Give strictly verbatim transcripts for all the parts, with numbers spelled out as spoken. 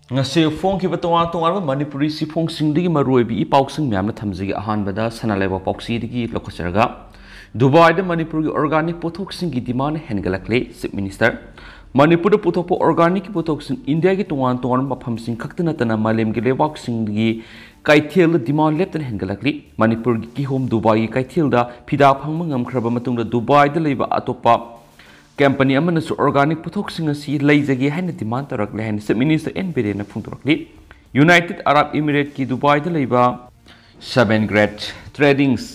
ꯉꯁꯤ ꯐꯣꯡꯈꯤꯕ ꯇꯣꯉꯥꯟ ꯇꯣꯉꯥꯟꯕ ꯃꯅꯤꯄꯨꯔꯤ ꯆꯦꯐꯣꯡꯁꯤꯡꯗꯒꯤ ꯃꯔꯨꯑꯣꯏꯕ ꯏ ꯄꯥꯎꯁꯤꯡ ꯃꯌꯥꯝꯅ ꯊꯝꯖꯒꯦ꯫ ꯑꯍꯥꯟꯕꯗ ꯁꯅꯥ ꯂꯩꯕꯥꯛ ꯄꯥꯎꯆꯦꯗꯒꯤ ꯂꯧꯈꯠꯆꯔꯒ, ꯗꯨꯕꯥꯏꯗ ꯃꯅꯤꯄꯨꯔꯒꯤ organic ꯄꯣꯠꯊꯣꯛꯁꯤꯡꯒꯤ demand ꯍꯦꯟꯒꯠꯂꯛꯂꯦ, Chief Minister꯫ ꯃꯅꯤꯄꯨꯔꯗ ꯄꯨꯊꯣꯛꯄ organicꯀꯤ ꯄꯣꯠꯊꯣꯛꯁꯤꯡ ꯏꯟꯗꯤꯌꯥꯒꯤ ꯇꯣꯉꯥꯟ ꯇꯣꯉꯥꯟꯕ ꯃꯐꯝꯁꯤꯡ ꯈꯛꯇ ꯅꯠꯇꯅ ꯃꯥꯂꯦꯝꯒꯤ ꯂꯩꯕꯥꯛꯁꯤꯡꯒꯤ ꯀꯩꯊꯦꯜꯗ demand ꯂꯦꯞꯇꯅ ꯍꯦꯟꯒꯠꯂꯛꯂꯤ꯫ ꯃꯅꯤꯄꯨꯔꯒꯤ ꯀꯤꯍꯣꯝ ꯗꯨꯕꯥꯏꯒꯤ ꯀꯩꯊꯦꯜꯗ ꯐꯤꯗꯥ ꯐꯪꯕ ꯉꯝꯈ꯭ꯔꯕ ꯃꯇꯨꯡꯗ, ꯗꯨꯕꯥꯏꯗ ꯂꯩꯕ ꯑꯇꯣꯞꯄ company ꯑꯃꯅꯁꯨ organic ꯄꯣꯠꯊꯣꯛꯁꯤꯡ ꯑꯁꯤ ꯂꯩꯖꯒꯦ ꯍꯥꯏꯅ demand ꯇꯧꯔꯛꯂꯦ ꯍꯥꯏꯅ Chief Minister ꯑꯦꯟ ꯕꯤꯔꯦꯟꯅ ꯐꯣꯡꯗꯣꯔꯛꯂꯤ꯫ United Arab Emirateꯀꯤ ꯗꯨꯕꯥꯏꯗ ꯂꯩꯕ Seven Great Tradings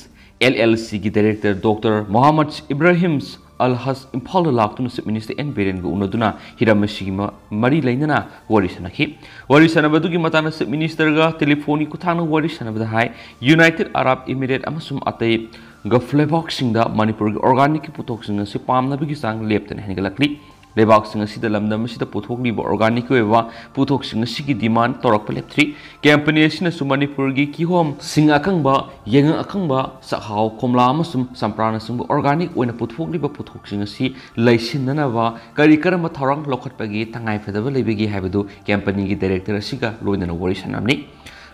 LLCꯒꯤ director Doctor Mohammed Ibrahim Al Haj ꯏꯝꯐꯥꯜꯗ ꯂꯥꯛꯇꯨꯅ Chief Minister ꯑꯦꯟ ꯕꯤꯔꯦꯟꯒ ꯎꯅꯗꯨꯅ ꯍꯤꯔꯝ ꯑꯁꯤꯒꯤ ꯃ-, ꯃꯔꯤ ꯂꯩꯅꯅ ꯋꯥꯔꯤ ꯁꯥꯟꯅꯈꯤ꯫ ꯋꯥꯔꯤ ꯁꯥꯟꯅꯕꯗꯨꯒꯤ ꯃꯇꯥꯡꯗ Chief Ministerꯒ telephoneꯒꯤ ꯈꯨꯠꯊꯥꯡꯗ ꯋꯥꯔꯤ ꯁꯥꯟꯅꯕꯗ ꯍꯥꯏ, United Arab Emirates ꯑꯃꯁꯨꯡ ꯑꯇꯩ Gulf ꯂꯩꯕꯥꯛꯁꯤꯡꯗ ꯃꯅꯤꯄꯨꯔꯒꯤ organicꯀꯤ ꯄꯣꯠꯊꯣꯛꯁꯤꯡ ꯑꯁꯤ ꯄꯥꯝꯅꯕꯒꯤ ꯆꯥꯡ ꯂꯦꯞꯇꯅ ꯍꯦꯟꯒꯠꯂꯛꯂꯤ꯫ ꯂꯩꯕꯥꯛꯁꯤꯡ ꯑꯁꯤꯗ ꯂꯝꯗꯝ ꯑꯁꯤꯗ ꯄꯨꯊꯣꯛꯂꯤꯕ organicꯀꯤ ꯑꯣꯏꯕ ꯄꯣꯠꯊꯣꯛꯁꯤꯡ ꯑꯁꯤꯒꯤ demand ꯇꯧꯔꯛꯄ ꯂꯦꯞꯇ꯭ꯔꯤ꯫ Company ꯑꯁꯤꯅꯁꯨ ꯃꯅꯤꯄꯨꯔꯒꯤ ꯀꯤꯍꯣꯝ, ꯁꯤꯡ ꯑꯀꯪꯕ, ꯌꯥꯏꯉꯪ ꯑꯀꯪꯕ, ꯆꯥꯛꯍꯥꯎ, ꯀꯣꯝꯂꯥ ꯑꯃꯁꯨꯡ ꯆꯝꯄ꯭ꯔꯥꯅꯆꯤꯡꯕ organic ꯑꯣꯏꯅ ꯄꯨꯊꯣꯛꯂꯤꯕ ꯄꯣꯠꯊꯣꯛꯁꯤꯡ ꯑꯁꯤ ꯂꯩꯁꯤꯟꯅꯅꯕ ꯀꯔꯤ ꯀꯔꯝꯕ ꯊꯧꯔꯥꯡ ꯂꯧꯈꯠꯄꯒꯤ ꯇꯉꯥꯏꯐꯗꯕ ꯂꯩꯕꯒꯦ ꯍꯥꯏꯕꯗꯨ companyꯒꯤ director ꯑꯁꯤꯒ ꯂꯣꯏꯅꯅ ꯋꯥꯔꯤ ꯁꯥꯟꯅꯕꯅꯤ꯫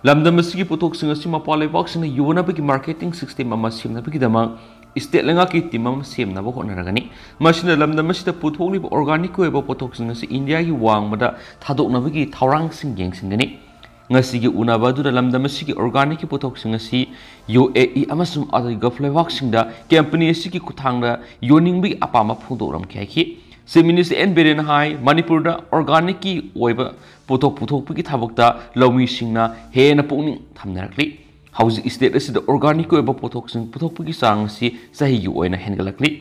ꯂꯝꯗꯝ ꯑꯁꯤꯒꯤ ꯄꯣꯠꯊꯣꯛꯁꯤꯡ ꯑꯁꯤ ꯃꯄꯥꯟ ꯂꯩꯕꯥꯛꯁꯤꯡꯅ ꯌꯣꯟꯅꯕꯒꯤ marketing system ꯑꯃ ꯁꯦꯝꯅꯕꯒꯤꯗꯃꯛ state ꯂꯩꯉꯥꯛꯀꯤ team ꯑꯃ ꯁꯦꯝꯅꯕ ꯍꯣꯠꯅꯔꯒꯅꯤ꯫ ꯃꯁꯤꯅ ꯂꯝꯗꯝ ꯑꯁꯤꯗ ꯄꯨꯊꯣꯛꯂꯤꯕ organicꯀꯤ ꯑꯣꯏꯕ ꯄꯣꯠꯊꯣꯛꯁꯤꯡ ꯑꯁꯤ ꯏꯟꯗꯤꯌꯥꯒꯤ ꯋꯥꯡꯃꯗ ꯊꯥꯗꯣꯛꯅꯕꯒꯤ ꯊꯧꯔꯥꯡꯁꯤꯡ ꯌꯦꯡꯁꯤꯟꯒꯅꯤ꯫ ꯉꯁꯤꯒꯤ ꯎꯅꯕ ꯑꯗꯨꯗ ꯂꯝꯗꯝ ꯑꯁꯤꯒꯤ organicꯀꯤ ꯄꯣꯠꯊꯣꯛꯁꯤꯡ ꯑꯁꯤ UAE ꯑꯃꯁꯨꯡ ꯑꯇꯩ Gulf ꯂꯩꯕꯥꯛꯁꯤꯡꯗ company ꯑꯁꯤꯒꯤ ꯈꯨꯠꯊꯥꯡꯗ ꯌꯣꯟꯅꯤꯡꯕꯒꯤ ꯑꯄꯥꯝꯕ ꯐꯣꯡꯗꯣꯛꯂꯝꯈꯤ ꯍꯥꯏꯈꯤ꯫ Chief Minister ꯑꯦꯟ ꯕꯤꯔꯦꯟꯅ ꯍꯥꯏ, ꯃꯅꯤꯄꯨꯔꯗ organicꯀꯤ ꯑꯣꯏꯕ ꯄꯣꯠꯊꯣꯛ ꯄꯨꯊꯣꯛꯄꯒꯤ ꯊꯕꯛꯇ ꯂꯧꯃꯤꯁꯤꯡꯅ ꯍꯦꯟꯅ ꯄꯨꯛꯅꯤꯡ ꯊꯝꯅꯔꯛꯂꯤ꯫ ꯍꯧꯖꯤꯛ state ꯑꯁꯤꯗ organicꯀꯤ ꯑꯣꯏꯕ ꯄꯣꯠꯊꯣꯛꯁꯤꯡ ꯄꯨꯊꯣꯛꯄꯒꯤ ꯆꯥꯡ ꯑꯁꯤ ꯆꯍꯤꯒꯤ ꯑꯣꯏꯅ ꯍꯦꯟꯒꯠꯂꯛꯂꯤ꯫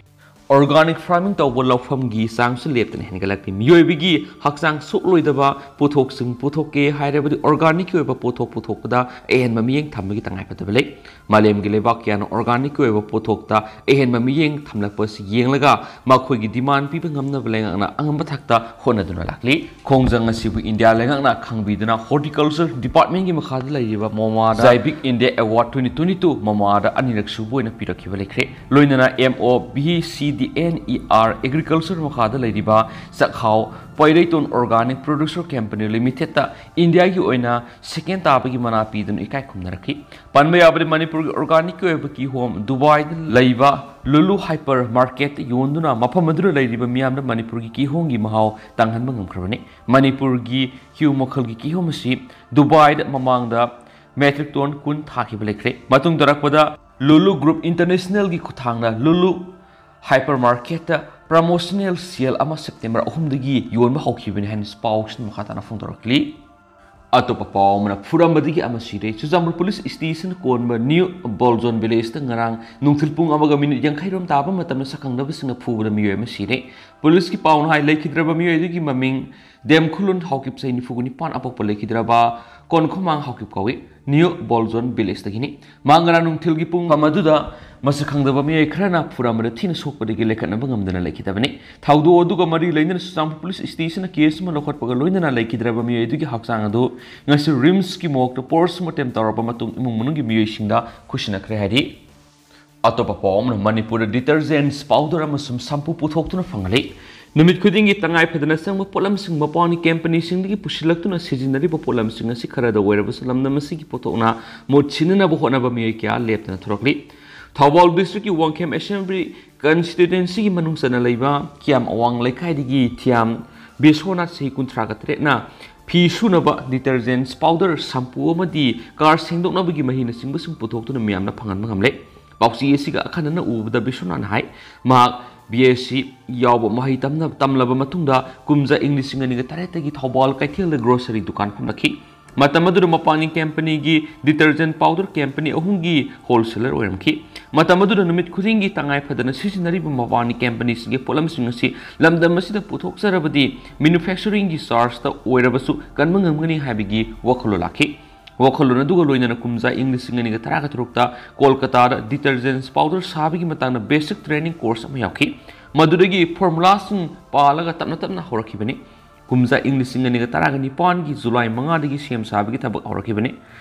Organic farming ꯇꯧꯕ ꯂꯧꯐꯝꯒꯤ ꯆꯥꯡꯁꯨ ꯂꯦꯞꯇꯅ ꯍꯦꯟꯒꯠꯂꯛꯂꯤ꯫ ꯃꯤꯑꯣꯏꯕꯒꯤ ꯍꯛꯆꯥꯡ ꯁꯣꯛꯂꯣꯏꯗꯕ ꯄꯣꯠꯊꯣꯛꯁꯤꯡ ꯄꯨꯊꯣꯛꯀꯦ ꯍꯥꯏꯔꯕꯗꯤ organicꯀꯤ ꯑꯣꯏꯕ ꯄꯣꯠꯊꯣꯛ ꯄꯨꯊꯣꯛꯄꯗ ꯑꯍꯦꯟꯕ ꯃꯤꯠꯌꯦꯡ ꯊꯝꯕꯒꯤ ꯇꯉꯥꯏꯐꯗꯕ ꯂꯩ꯫ ꯃꯥꯂꯦꯝꯒꯤ ꯂꯩꯕꯥꯛ ꯀꯌꯥꯅ organicꯀꯤ ꯑꯣꯏꯕ ꯄꯣꯠꯊꯣꯛꯇ ꯑꯍꯦꯟꯕ ꯃꯤꯠꯌꯦꯡ ꯊꯝꯂꯛꯄ ꯑꯁꯤ ꯌꯦꯡꯂꯒ ꯃꯈꯣꯏꯒꯤ demand ꯄꯤꯕ ꯉꯝꯅꯕ ꯂꯩꯉꯥꯛꯅ ꯑꯉꯝꯕ ꯊꯥꯛꯇ ꯍꯣꯠꯅꯗꯨꯅ ꯂꯥꯛꯂꯤ꯫ ꯈꯣꯡꯖꯪ ꯑꯁꯤꯕꯨ ꯏꯟꯗꯤꯌꯥ ꯂꯩꯉꯥꯛꯅ ꯈꯪꯕꯤꯗꯨꯅ Horticulture Departmentꯀꯤ ꯃꯈꯥꯗ ꯂꯩꯔꯤꯕ ꯃꯣꯃꯥꯗ Jaivic India Award twenty twenty two ꯃꯣꯃꯥꯗ ꯑꯅꯤꯔꯛ ꯁꯨꯕ ꯑꯣꯏꯅ ꯄꯤꯔꯛꯈꯤꯕ ꯂꯩꯈ꯭ꯔꯦ꯫ ꯂꯣꯏꯅꯅ M O B C D N E R Agriculture ꯃꯈꯥꯗ ꯂꯩꯔꯤꯕ ꯆꯥꯛꯍꯥꯎ ꯄꯩꯔꯩꯇꯣꯟ Organic Producer Company Limited ꯇ ꯏꯟꯗꯤꯌꯥꯒꯤ ꯑꯣꯏꯅ ꯁꯦꯀꯦꯟ ꯇꯥꯕꯒꯤ ꯃꯅꯥ ꯄꯤꯗꯨꯅ ꯏꯀꯥꯏ ꯈꯨꯝꯅꯔꯛꯈꯤ꯫ ꯄꯟꯕ ꯌꯥꯕꯗꯤ, ꯃꯅꯤꯄꯨꯔꯒꯤ organic ꯀꯤ ꯑꯣꯏꯕ ꯀꯤꯍꯣꯝ ꯗꯨꯕꯥꯏꯗ ꯂꯩꯕ ꯂꯨꯂꯨ ꯍꯥꯏꯄꯔ ꯃꯥꯔꯀꯦꯠꯇ ꯌꯣꯟꯗꯨꯅ ꯃꯐꯝ ꯑꯗꯨꯗ ꯂꯩꯔꯤꯕ ꯃꯤꯌꯥꯝꯗ ꯃꯅꯤꯄꯨꯔꯒꯤ ꯀꯤꯍꯣꯝꯒꯤ ꯃꯍꯥꯎ ꯇꯪꯍꯟꯕ ꯉꯝꯈ꯭ꯔꯕꯅꯤ꯫ ꯃꯅꯤꯄꯨꯔꯒꯤ ꯀꯤꯍꯣꯝ ꯃꯈꯜꯒꯤ ꯀꯤꯍꯣꯝ ꯑꯁꯤ ꯗꯨꯕꯥꯏꯗ ꯃꯃꯥꯡꯗ metric ton ꯀꯨꯟ ꯊꯥꯈꯤꯕ ꯂꯩꯈ꯭ꯔꯦ꯫ ꯃꯇꯨꯡ ꯇꯥꯔꯛꯄꯗ ꯂꯨꯂꯨ Group International ꯒꯤ ꯈꯨꯠꯊꯥꯡꯗ ꯂꯨꯂꯨ ꯍꯥꯏꯄꯔ ꯃꯥꯔꯀꯦꯠꯇ promotional sale ꯑꯃ ꯁꯦꯞꯇꯦꯝꯕꯔ ꯑꯍꯨꯝꯗꯒꯤ ꯌꯣꯟꯕ ꯍꯧꯈꯤꯕꯅꯤ ꯍꯥꯏꯅ ꯄꯥꯎꯁꯤꯅ ꯃꯈꯥ ꯇꯥꯅ ꯐꯣꯡꯗꯣꯔꯛꯂꯤ꯫ ꯑꯇꯣꯞꯄ ꯄꯥꯎ ꯑꯃꯅ, ꯐꯨꯔꯝꯕꯗꯒꯤ ꯑꯃ ꯁꯤꯔꯦ꯫ ꯆꯨꯔꯆꯥꯟꯄꯨꯔ ꯄꯨꯂꯤꯁ ꯁ꯭ꯇꯦꯁꯟ ꯀꯣꯟꯕ ꯅ꯭ꯌꯨ ꯕꯣꯜꯖꯣꯟ ꯚꯤꯂꯦꯖꯇ ꯉꯔꯥꯡ ꯅꯨꯡꯊꯤꯜ ꯄꯨꯡ ꯑꯃꯒ ꯃꯤꯅꯤꯠ ꯌꯥꯡꯈꯩ ꯔꯣꯝ ꯇꯥꯕ ꯃꯇꯝꯗ ꯁꯛꯈꯪꯗꯕꯁꯤꯡꯅ ꯐꯨꯕꯗ ꯃꯤꯑꯣꯏ ꯑꯃ ꯁꯤꯔꯦ꯫ ꯄꯨꯂꯤꯁꯀꯤ ꯄꯥꯎꯅ ꯍꯥꯏ, ꯂꯩꯈꯤꯗ꯭ꯔꯕ ꯃꯤꯑꯣꯏ ꯑꯗꯨꯒꯤ ꯃꯃꯤꯡ ꯗꯦꯝꯈꯨꯂꯨꯟ ꯍꯥꯎꯀꯤꯞ, ꯆꯍꯤ ꯅꯤꯐꯨ ꯅꯤꯄꯥꯟ, ꯑꯄꯣꯛꯄ ꯂꯩꯈꯤꯗ꯭ꯔꯕ ꯀꯣꯟꯈꯨꯃꯥꯡ ꯍꯥꯎꯀꯤꯞ ꯀꯧꯏ꯫ ꯅ꯭ꯌꯨ ꯕꯣꯜꯖꯣꯟ ꯚꯤꯂꯦꯖꯇꯒꯤꯅꯤ꯫ ꯃꯥ ꯉꯔꯥꯡ ꯅꯨꯡꯊꯤꯜꯒꯤ ꯄꯨꯡ ꯑꯃꯗꯨꯗ ꯃꯁꯛ ꯈꯪꯗꯕ ꯃꯤꯑꯣꯏ ꯈꯔꯅ ꯐꯨꯔꯝꯕꯗ ꯊꯤꯅ ꯁꯣꯛꯄꯗꯒꯤ ꯂꯩꯈꯠꯅꯕ ꯉꯝꯗꯅ ꯂꯩꯈꯤꯗꯕꯅꯤ꯫ ꯊꯧꯗꯣꯛ ꯑꯗꯨꯒ ꯃꯔꯤ ꯂꯩꯅꯅ ꯆꯨꯔꯆꯥꯟꯄꯨꯔ ꯄꯨꯂꯤꯁ ꯁ꯭ꯇꯦꯁꯟꯅ ꯀꯦꯁ ꯑꯃ ꯂꯧꯈꯠꯄꯒ ꯂꯣꯏꯅꯅ ꯂꯩꯈꯤꯗ꯭ꯔꯕ ꯃꯤꯑꯣꯏ ꯑꯗꯨꯒꯤ ꯍꯛꯆꯥꯡ ꯑꯗꯨ ꯉꯁꯤ ꯔꯤꯝꯁꯀꯤ ꯃꯣꯔꯒꯇ ꯄꯣꯁꯃꯣꯔꯇꯦꯝ ꯇꯧꯔꯕ ꯃꯇꯨꯡ ꯏꯃꯨꯡ ꯃꯅꯨꯡꯒꯤ ꯃꯤꯑꯣꯏꯁꯤꯡꯗ ꯈꯨꯠꯁꯤꯟꯅꯈ꯭ꯔꯦ ꯍꯥꯏꯔꯤ꯫ ꯑꯇꯣꯞꯄ ꯄꯥꯎ ꯑꯃꯅ, ꯃꯅꯤꯄꯨꯔꯗ detergents, powder ꯑꯃꯁꯨꯡ shampoo ꯄꯨꯊꯣꯛꯇꯨꯅ ꯐꯪꯍꯜꯂꯤ꯫ ꯅꯨꯃꯤꯠ ꯈꯨꯗꯤꯡꯒꯤ ꯇꯉꯥꯏ ꯐꯗꯅ ꯆꯪꯕ ꯄꯣꯠꯂꯝꯁꯤꯡ ꯃꯄꯥꯟꯒꯤ ꯀꯝꯄꯅꯤꯁꯤꯡꯗꯒꯤ ꯄꯨꯁꯤꯜꯂꯛꯇꯨꯅ ꯁꯤꯖꯤꯟꯅꯔꯤꯕ ꯄꯣꯠꯂꯝꯁꯤꯡ ꯑꯁꯤ ꯈꯔꯗ ꯑꯣꯏꯔꯕꯁꯨ ꯂꯝꯗꯝ ꯑꯁꯤꯒꯤ ꯄꯣꯠꯊꯣꯛꯅ ꯃꯍꯨꯠ ꯁꯤꯟꯅꯅꯕ ꯍꯣꯠꯅꯕ ꯃꯤꯑꯣꯏ ꯀꯌꯥ ꯂꯦꯞꯇꯅ ꯊꯣꯔꯛꯂꯤ꯫ ꯊꯧꯕꯥꯜ district ꯀꯤ ꯋꯥꯡꯈꯦꯝ assembly constituency ꯒꯤ ꯃꯅꯨꯡ ꯆꯟꯅ ꯂꯩꯕ ꯀꯤꯌꯥꯝ ꯑꯋꯥꯡ ꯂꯩꯀꯥꯏꯗꯒꯤ ꯊꯤꯌꯥꯝ ꯕꯤꯁ꯭ꯋꯅꯥꯊ, ꯆꯍꯤ ꯀꯨꯟꯊ꯭ꯔꯥꯒ ꯇꯔꯦꯠꯅ ꯐꯤ ꯁꯨꯅꯕ detergents, powder, shampoo ꯑꯃꯗꯤ car ꯁꯦꯡꯗꯣꯛꯅꯕꯒꯤ ꯃꯍꯤꯅꯆꯤꯡꯕꯁꯤꯡ ꯄꯨꯊꯣꯛꯇꯨꯅ ꯃꯤꯌꯥꯝꯅ ꯐꯪꯍꯟꯕ ꯉꯝꯂꯦ꯫ ꯄꯥꯎꯆꯦ ꯑꯁꯤꯒ ꯑꯈꯟꯅꯅ ꯎꯕꯗ ꯕꯤꯁ꯭ꯋꯅꯥꯊꯅ ꯍꯥꯏ, ꯃꯍꯥꯛ B S C ꯌꯥꯎꯕ ꯃꯍꯩ ꯇꯝꯅ-, ꯇꯝꯂꯕ ꯃꯇꯨꯡꯗ ꯀꯨꯝꯖꯥ ꯏꯪ ꯂꯤꯁꯤꯡ ꯑꯅꯤꯒ ꯇꯔꯦꯠꯇꯒꯤ ꯊꯧꯕꯥꯜ ꯀꯩꯊꯦꯜꯗ grocery ꯗꯨꯀꯥꯟ ꯐꯝꯂꯛꯈꯤ꯫ ꯃꯇꯝ ꯑꯗꯨꯗ ꯃꯄꯥꯟꯒꯤ ꯀꯝꯄꯅꯤꯒꯤ detergent powder ꯀꯝꯄꯅꯤ ꯑꯍꯨꯝꯒꯤ wholesaler ꯑꯣꯏꯔꯝꯈꯤ꯫ ꯃꯇꯝ ꯑꯗꯨꯗ ꯅꯨꯃꯤꯠ ꯈꯨꯗꯤꯡꯒꯤ ꯇꯉꯥꯏ ꯐꯗꯅ ꯁꯤꯖꯤꯟꯅꯔꯤꯕ ꯃꯄꯥꯟꯒꯤ ꯀꯝꯄꯅꯤꯁꯤꯡꯒꯤ ꯄꯣꯠꯂꯝꯁꯤꯡ ꯑꯁꯤ ꯂꯝꯗꯝ ꯑꯁꯤꯗ ꯄꯨꯊꯣꯛꯆꯔꯕꯗꯤ manufacturing ꯒꯤ charge ꯇ ꯑꯣꯏꯔꯕꯁꯨ ꯀꯟꯕ ꯉꯝꯒꯅꯤ ꯍꯥꯏꯕꯒꯤ ꯋꯥꯈꯜꯂꯣꯟ ꯂꯥꯛꯈꯤ꯫ ꯋꯥꯈꯜꯂꯣꯟ ꯑꯗꯨꯒ ꯂꯣꯏꯅꯅ ꯀꯨꯝꯖꯥ ꯏꯪ ꯂꯤꯁꯤꯡ ꯑꯅꯤꯒ ꯇꯔꯥꯒ ꯇꯔꯨꯛꯇ ꯀꯣꯜꯀꯇꯥꯗ detergents powder ꯁꯥꯕꯒꯤ ꯃꯇꯥꯡꯗ basic training course ꯑꯃ ꯌꯥꯎꯈꯤ꯫ ꯃꯗꯨꯗꯒꯤ formula ꯁꯤꯡ ꯄꯥꯜꯂꯒ ꯇꯞꯅ ꯇꯞꯅ ꯍꯧꯔꯛꯈꯤꯕꯅꯤ꯫ ꯀꯨꯝꯖꯥ ꯏꯪ ꯂꯤꯁꯤꯡ ꯑꯅꯤꯒ ꯇꯔꯥꯒ ꯅꯤꯄꯥꯟꯒꯤ ꯖꯨꯂꯥꯏ ꯃꯉꯥꯗꯒꯤ ꯁꯦꯝ ꯁꯥꯕꯒꯤ ꯊꯕꯛ ꯍꯧꯔꯛꯈꯤꯕꯅꯤ꯫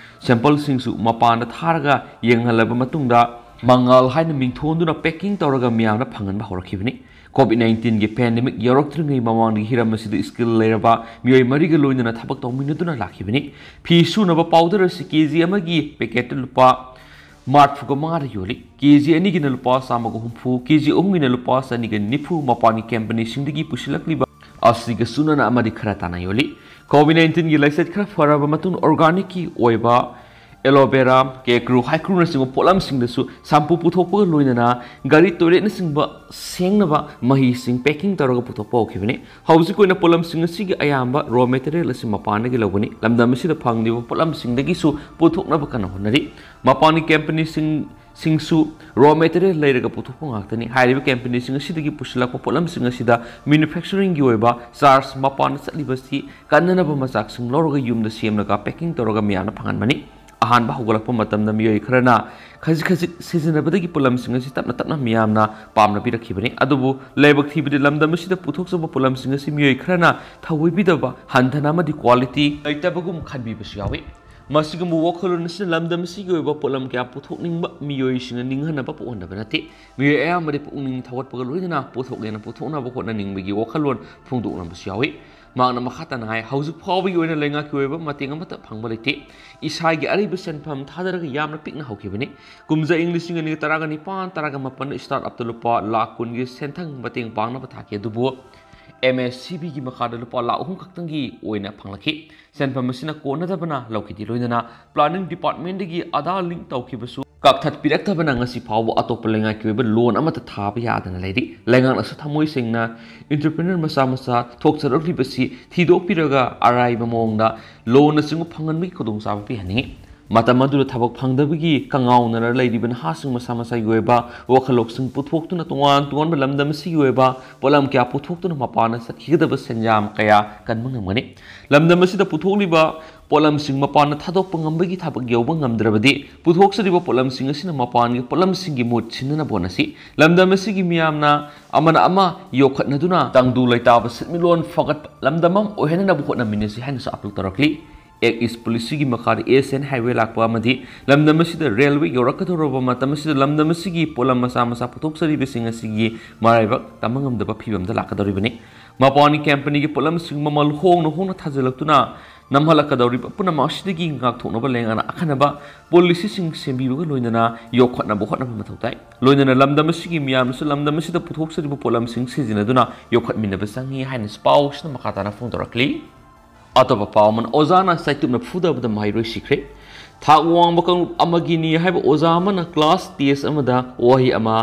Sample ꯁꯤꯡꯁꯨ ꯃꯄꯥꯟꯗ ꯊꯥꯔꯒ ꯌꯦꯡꯍꯜꯂꯕ ꯃꯇꯨꯡꯗ ꯃꯉꯥꯜ ꯍꯥꯏꯅ ꯃꯤꯡꯊꯣꯟꯗꯨꯅ packing ꯇꯧꯔꯒ ꯃꯤꯌꯥꯝꯗ ꯐꯪꯍꯟꯕ ꯍꯧꯔꯛꯈꯤꯕꯅꯤ꯫ ꯀꯣꯚꯤꯗ ꯅꯥꯏꯟꯇꯤꯟꯒꯤ ꯄꯦꯟꯗꯦꯃꯤꯛ ꯌꯧꯔꯛꯇ꯭ꯔꯤꯉꯩ ꯃꯃꯥꯡꯗꯒꯤ ꯍꯤꯔꯝ ꯑꯁꯤꯗ ꯁ꯭ꯀꯤꯜ ꯂꯩꯔꯕ ꯃꯤꯑꯣꯏ ꯃꯔꯤꯒ ꯂꯣꯏꯅꯅ ꯊꯕꯛ ꯇꯧꯃꯤꯟꯅꯗꯨꯅ ꯂꯥꯛꯈꯤꯕꯅꯤ꯫ ꯐꯤ ꯁꯨꯅꯕ ꯄꯥꯎꯗꯔ ꯑꯁꯤ ꯀꯦ ꯖꯤ ꯑꯃꯒꯤ ꯄꯦꯀꯦꯠꯇ ꯂꯨꯄꯥ ꯃꯔꯐꯨꯒ ꯃꯉꯥꯗ ꯌꯣꯜꯂꯤ꯫ ꯀꯦ ꯖꯤ ꯑꯅꯤꯒꯤꯅ ꯂꯨꯄꯥ ꯆꯥꯝꯃꯒ ꯍꯨꯝꯐꯨ, ꯀꯦ ꯖꯤ ꯑꯍꯨꯝꯒꯤꯅ ꯂꯨꯄꯥ ꯆꯅꯤꯒ ꯅꯤꯐꯨ, ꯃꯄꯥꯟꯒꯤ ꯀꯝꯄꯅꯤꯁꯤꯡꯗꯒꯤ ꯄꯨꯁꯤꯜꯂꯛꯂꯤꯕ ꯑꯁꯤꯒ ꯆꯨꯅꯅ ꯑꯃꯗꯤ ꯈꯔ ꯇꯥꯅ ꯌꯣꯜꯂꯤ꯫ ꯀꯣꯚꯤꯗ ꯅꯥꯏꯟꯇꯤꯟꯒꯤ ꯂꯥꯏꯆꯠ ꯈꯔ ꯐꯔꯕ ꯃꯇꯨꯡꯗ ꯑꯣꯔꯒꯥꯅꯤꯛꯀꯤ ꯑꯣꯏꯕ ꯑꯦꯂꯣꯚꯦꯔꯥ, ꯀꯦꯀ꯭ꯔꯨ, ꯍꯩꯀ꯭ꯔꯨꯅꯆꯤꯡꯕ ꯄꯣꯠꯂꯝꯁꯤꯡꯗꯁꯨ ꯁꯥꯝꯄꯨ ꯄꯨꯊꯣꯛꯄꯒ ꯂꯣꯏꯅꯅ ꯒꯥꯔꯤ, ꯇꯣꯏꯂꯦꯠꯅꯆꯤꯡꯕ ꯁꯦꯡꯅꯕ ꯃꯍꯤꯁꯤꯡ ꯄꯦꯀꯤꯡ ꯇꯧꯔꯒ ꯄꯨꯊꯣꯛꯄ ꯍꯧꯈꯤꯕꯅꯤ꯫ ꯍꯧꯖꯤꯛ ꯑꯣꯏꯅ ꯄꯣꯠꯂꯝꯁꯤꯡ ꯑꯁꯤꯒꯤ ꯑꯌꯥꯝꯕ ꯔꯣ ꯃꯦꯇꯔꯤꯌꯦꯜ ꯑꯁꯤ ꯃꯄꯥꯟꯗꯒꯤ ꯂꯧꯕꯅꯤ꯫ ꯂꯝꯗꯝ ꯑꯁꯤꯗ ꯐꯪꯂꯤꯕ ꯄꯣꯠꯂꯝꯁꯤꯡꯗꯒꯤꯁꯨ ꯄꯨꯊꯣꯛꯅꯕ ꯀꯟꯅ ꯍꯣꯠꯅꯔꯤ꯫ ꯃꯄꯥꯟꯒꯤ ꯀꯝꯄꯅꯤꯁꯤꯡ ꯁꯤꯡꯁꯨ ꯔꯣ ꯃꯦꯇꯔꯤꯌꯦꯜ ꯂꯩꯔꯒ ꯄꯨꯊꯣꯛꯄ ꯉꯥꯛꯇꯅꯤ꯫ ꯍꯥꯏꯔꯤꯕ ꯀꯝꯄꯅꯤꯁꯤꯡ ꯑꯁꯤꯗꯒꯤ ꯄꯨꯁꯤꯜꯂꯛꯄ ꯄꯣꯠꯂꯝꯁꯤꯡ ꯑꯁꯤꯗ ꯃꯦꯅꯨꯐꯦꯛꯆꯔꯤꯡꯒꯤ ꯑꯣꯏꯕ ꯆꯥꯔꯖ ꯃꯄꯥꯟꯗ ꯆꯠꯂꯤꯕꯁꯤ ꯀꯟꯅꯅꯕ ꯃꯆꯥꯛꯁꯤꯡ ꯂꯧꯔꯒ ꯌꯨꯝꯗ ꯁꯦꯝꯂꯒ ꯄꯦꯀꯤꯡ ꯇꯧꯔꯒ ꯃꯤꯌꯥꯝꯅ ꯐꯪꯍꯟꯕꯅꯤ꯫ ꯑꯍꯥꯟꯕ ꯍꯧꯒꯠꯂꯛꯄ ꯃꯇꯝꯗ ꯃꯤꯑꯣꯏ ꯈꯔꯅ ꯈꯖꯤꯛ ꯈꯖꯤꯛ ꯁꯤꯖꯤꯟꯅꯕꯗꯒꯤ ꯄꯣꯠꯂꯝꯁꯤꯡ ꯑꯁꯤ ꯇꯞꯅ ꯇꯞꯅ ꯃꯤꯌꯥꯝꯅ ꯄꯥꯝꯅꯕꯤꯔꯛꯈꯤꯕꯅꯤ꯫ ꯑꯗꯨꯕꯨ ꯂꯥꯏꯕꯛ ꯊꯤꯕꯗꯤ ꯂꯝꯗꯝ ꯑꯁꯤꯗ ꯄꯨꯊꯣꯛꯆꯕ ꯄꯣꯠꯂꯝꯁꯤꯡ ꯑꯁꯤ ꯃꯤꯑꯣꯏ ꯈꯔꯅ ꯊꯧꯑꯣꯏꯕꯤꯗꯕ, ꯍꯟꯊꯅ ꯑꯃꯗꯤ ꯀ꯭ꯋꯥꯂꯤꯇꯤ ꯂꯩꯇꯕꯒꯨꯝ ꯈꯟꯕꯤꯕꯁꯨ ꯌꯥꯎꯏ꯫ ꯃꯁꯤꯒꯨꯝꯕ ꯋꯥꯈꯜꯂꯣꯟ ꯑꯁꯤꯅ ꯂꯝꯗꯝ ꯑꯁꯤꯒꯤ ꯑꯣꯏꯕ ꯄꯣꯠꯂꯝ ꯀꯌꯥ ꯄꯨꯊꯣꯛꯅꯤꯡꯕ ꯃꯤꯑꯣꯏꯁꯤꯡꯅ ꯅꯤꯡꯍꯟꯅꯕ ꯄꯣꯛꯍꯟꯗꯕ ꯅꯠꯇꯦ꯫ ꯃꯤꯑꯣꯏ ꯑꯌꯥꯝꯕꯗꯤ ꯄꯨꯛꯅꯤꯡ ꯊꯧꯒꯠꯄꯒ ꯂꯣꯏꯅꯅ ꯄꯣꯠꯊꯣꯛ ꯍꯦꯟꯅ ꯄꯨꯊꯣꯛꯅꯕ ꯍꯣꯠꯅꯅꯤꯡꯕꯒꯤ ꯋꯥꯈꯜꯂꯣꯟ ꯐꯣꯡꯗꯣꯛꯅꯕꯁꯨ ꯌꯥꯎꯏ꯫ ꯃꯍꯥꯛꯅ ꯃꯈꯥ ꯇꯥꯅ ꯍꯥꯏ, ꯍꯧꯖꯤꯛ ꯐꯥꯎꯕꯒꯤ ꯑꯣꯏꯅ ꯂꯩꯉꯥꯛꯀꯤ ꯑꯣꯏꯕ ꯃꯇꯦꯡ ꯑꯃꯠꯇ ꯐꯪꯕ ꯂꯩꯇꯦ꯫ ꯏꯁꯥꯒꯤ ꯑꯔꯩꯕ ꯁꯦꯟꯐꯝ ꯊꯥꯗꯔꯒ ꯌꯥꯝꯅ ꯄꯤꯛꯅ ꯍꯧꯈꯤꯕꯅꯤ꯫ ꯀꯨꯝꯖꯥ ꯏꯪ ꯂꯤꯁꯤꯡ ꯑꯅꯤꯒ ꯇꯔꯥꯒ ꯅꯤꯄꯥꯟ ꯇꯔꯥꯒ ꯃꯥꯄꯟꯗ ꯁ꯭ꯇꯥꯔꯠ ꯑꯞꯇ ꯂꯨꯄꯥ ꯂꯥꯈ ꯀꯨꯟꯒꯤ ꯁꯦꯟꯊꯪ ꯃꯇꯦꯡ ꯄꯥꯡꯅꯕ ꯊꯥꯈꯤ, ꯑꯗꯨꯕꯨ ꯑꯦꯝ ꯑꯦꯁ ꯁꯤ ꯕꯤꯒꯤ ꯃꯈꯥꯗ ꯂꯨꯄꯥ ꯂꯥꯈ ꯑꯍꯨꯝ ꯈꯛꯇꯪꯒꯤ ꯑꯣꯏꯅ ꯐꯪꯂꯛꯈꯤ꯫ ꯁꯦꯟꯐꯝ ꯑꯁꯤꯅ ꯀꯣꯟꯅꯗꯕꯅ ꯂꯧꯈꯤꯗꯦ꯫ ꯂꯣꯏꯅꯅ ꯄ꯭ꯂꯥꯅꯤꯡ ꯗꯤꯄꯥꯔꯠꯃꯦꯟꯗꯒꯤ ꯑꯥꯙꯥꯔ ꯂꯤꯡꯛ ꯇꯧꯈꯤꯕꯁꯨ ꯀꯛꯊꯠꯄꯤꯔꯛꯇꯕꯅ ꯉꯁꯤ ꯐꯥꯎꯕ ꯑꯇꯣꯞꯄ ꯂꯩꯉꯥꯛꯀꯤ ꯑꯣꯏꯕ ꯂꯣꯟ ꯑꯃꯠꯇ ꯊꯥꯕ ꯌꯥꯗꯅ ꯂꯩꯔꯤ꯫ ꯂꯩꯉꯥꯛꯅꯁꯨ ꯊꯃꯣꯏ ꯁꯦꯡꯅ ꯏꯟꯇꯔꯄ꯭ꯔꯤꯅꯔ ꯃꯆꯥ ꯃꯆꯥ ꯊꯣꯛꯆꯔꯛꯂꯤꯕꯁꯤ ꯊꯤꯗꯣꯛꯄꯤꯔꯒ ꯑꯔꯥꯏꯕ ꯃꯑꯣꯡꯗ ꯂꯣꯟꯅꯆꯤꯡꯕ ꯐꯪꯍꯟꯕꯒꯤ ꯈꯨꯗꯣꯡꯆꯥꯕ ꯄꯤꯍꯟꯅꯤꯡꯏ꯫ ꯃꯇꯝ ꯑꯗꯨꯗ ꯊꯕꯛ ꯐꯪꯗꯕꯒꯤ ꯀꯉꯥꯎꯅꯔ ꯂꯩꯔꯤꯕ ꯅꯍꯥꯁꯤꯡ ꯃꯁꯥ ꯃꯁꯥꯒꯤ ꯑꯣꯏꯕ ꯋꯥꯈꯜꯂꯣꯟꯁꯤꯡ ꯄꯨꯊꯣꯛꯇꯨꯅ ꯇꯣꯉꯥꯟ ꯇꯣꯉꯥꯟꯕ ꯂꯝꯗꯝ ꯑꯁꯤꯒꯤ ꯑꯣꯏꯕ ꯄꯣꯠꯂꯝ ꯀꯌꯥ ꯄꯨꯊꯣꯛꯇꯨꯅ ꯃꯄꯥꯟꯗ ꯆꯠꯈꯤꯒꯗꯕ ꯁꯦꯟꯌꯥꯝ ꯀꯌꯥ ꯀꯟꯕ ꯉꯝꯒꯅꯤ꯫ ꯂꯝꯗꯝ ꯑꯁꯤꯗ ꯄꯨꯊꯣꯛꯂꯤꯕ ꯄꯣꯠꯂꯝꯁꯤꯡ ꯃꯄꯥꯟꯗ ꯊꯥꯗꯣꯛꯄ ꯉꯝꯕꯒꯤ ꯊꯕꯛ ꯌꯧꯕ ꯉꯝꯗ꯭ꯔꯕꯗꯤ, ꯄꯨꯊꯣꯛꯆꯔꯤꯕ ꯄꯣꯠꯂꯝꯁꯤꯡ ꯑꯁꯤꯅ ꯃꯄꯥꯟꯒꯤ ꯄꯣꯠꯂꯝꯁꯤꯡꯒꯤ ꯃꯍꯨꯠ ꯁꯤꯟꯅꯅꯕ ꯍꯣꯠꯅꯁꯤ꯫ ꯂꯝꯗꯝ ꯑꯁꯤꯒꯤ ꯃꯤꯌꯥꯝꯅ ꯑꯃꯅ ꯑꯃ ꯌꯣꯛꯈꯠꯅꯗꯨꯅ ꯇꯪꯗꯨ ꯂꯩꯇꯥꯕ ꯁꯦꯟꯃꯤꯠꯂꯣꯟ ꯐꯒꯠꯄ ꯂꯝꯗꯝ ꯑꯃ ꯑꯣꯏꯍꯟꯅꯅꯕ ꯍꯣꯠꯅꯃꯤꯟꯅꯁꯤ ꯍꯥꯏꯅꯁꯨ ꯑꯥꯄꯤꯜ ꯇꯧꯔꯛꯂꯤ꯫ ꯑꯦꯛ ꯏꯁ ꯄꯣꯂꯤꯁꯤꯒꯤ ꯃꯈꯥꯗ ꯑꯦꯁ ꯑꯦꯟ ꯍꯥꯏꯋꯦ ꯂꯥꯛꯄ ꯑꯃꯗꯤ ꯂꯝꯗꯝ ꯑꯁꯤꯗ ꯔꯦꯜꯋꯦ ꯌꯧꯔꯛꯀꯗꯧꯔꯕ ꯃꯇꯝ ꯑꯁꯤꯗ ꯂꯝꯗꯝ ꯑꯁꯤꯒꯤ ꯄꯣꯠꯂꯝ ꯃꯆꯥ ꯃꯆꯥ ꯄꯨꯊꯣꯛꯆꯔꯤꯕꯁꯤꯡ ꯑꯁꯤꯒꯤ ꯃꯔꯥꯏꯕꯛ ꯇꯝꯕ ꯉꯝꯗꯕ ꯐꯤꯕꯝꯗ ꯂꯥꯛꯀꯗꯧꯔꯤꯕꯅꯤ꯫ ꯃꯄꯥꯟꯒꯤ ꯀꯝꯄꯅꯤꯒꯤ ꯄꯣꯠꯂꯝꯁꯤꯡ ꯃꯃꯜ ꯍꯣꯡꯅ ꯍꯣꯡꯅ ꯊꯥꯖꯤꯜꯂꯛꯇꯨꯅ ꯅꯝꯍꯜꯂꯛꯀꯗꯧꯔꯤꯕ ꯄꯨꯝꯅꯃꯛ ꯑꯁꯤꯗꯒꯤ ꯉꯥꯛꯊꯣꯛꯅꯕ ꯂꯩꯉꯥꯛꯅ ꯑꯈꯟꯅꯕ ꯄꯣꯂꯤꯁꯤꯁꯤꯡ ꯁꯦꯝꯕꯤꯕꯒ ꯂꯣꯏꯅꯅ ꯌꯣꯛꯈꯠꯅꯕ ꯍꯣꯠꯅꯕ ꯃꯊꯧ ꯇꯥꯏ꯫ ꯂꯣꯏꯅꯅ ꯂꯝꯗꯝ ꯑꯁꯤꯒꯤ ꯃꯤꯌꯥꯝꯅꯁꯨ ꯂꯝꯗꯝ ꯑꯁꯤꯗ ꯄꯨꯊꯣꯛꯆꯔꯤꯕ ꯄꯣꯠꯂꯝꯁꯤꯡ ꯁꯤꯖꯤꯟꯅꯗꯨꯅ ꯌꯣꯛꯈꯠꯃꯤꯟꯅꯕ ꯆꯪꯏ ꯍꯥꯏꯅ ꯄꯥꯎꯁꯤꯅ ꯃꯈꯥ ꯇꯥꯅ ꯐꯣꯡꯗꯣꯔꯛꯂꯤ꯫ ꯑꯇꯣꯞꯄ ꯄꯥꯎ ꯑꯃꯅ, ꯑꯣꯖꯥꯅ ꯆꯩꯇꯨꯞꯅ ꯐꯨꯗꯕꯗ ꯃꯍꯩꯔꯣꯏ ꯁꯤꯈ꯭ꯔꯦ꯫ ꯊꯥꯛ ꯋꯥꯡꯕ ꯀꯥꯡꯂꯨꯞ ꯑꯃꯒꯤꯅꯤ ꯍꯥꯏꯕ ꯑꯣꯖꯥ ꯑꯃꯅ ꯀ꯭ꯂꯥꯁ ꯇꯦꯁ ꯑꯃꯗ ꯋꯥꯍꯩ ꯑꯃ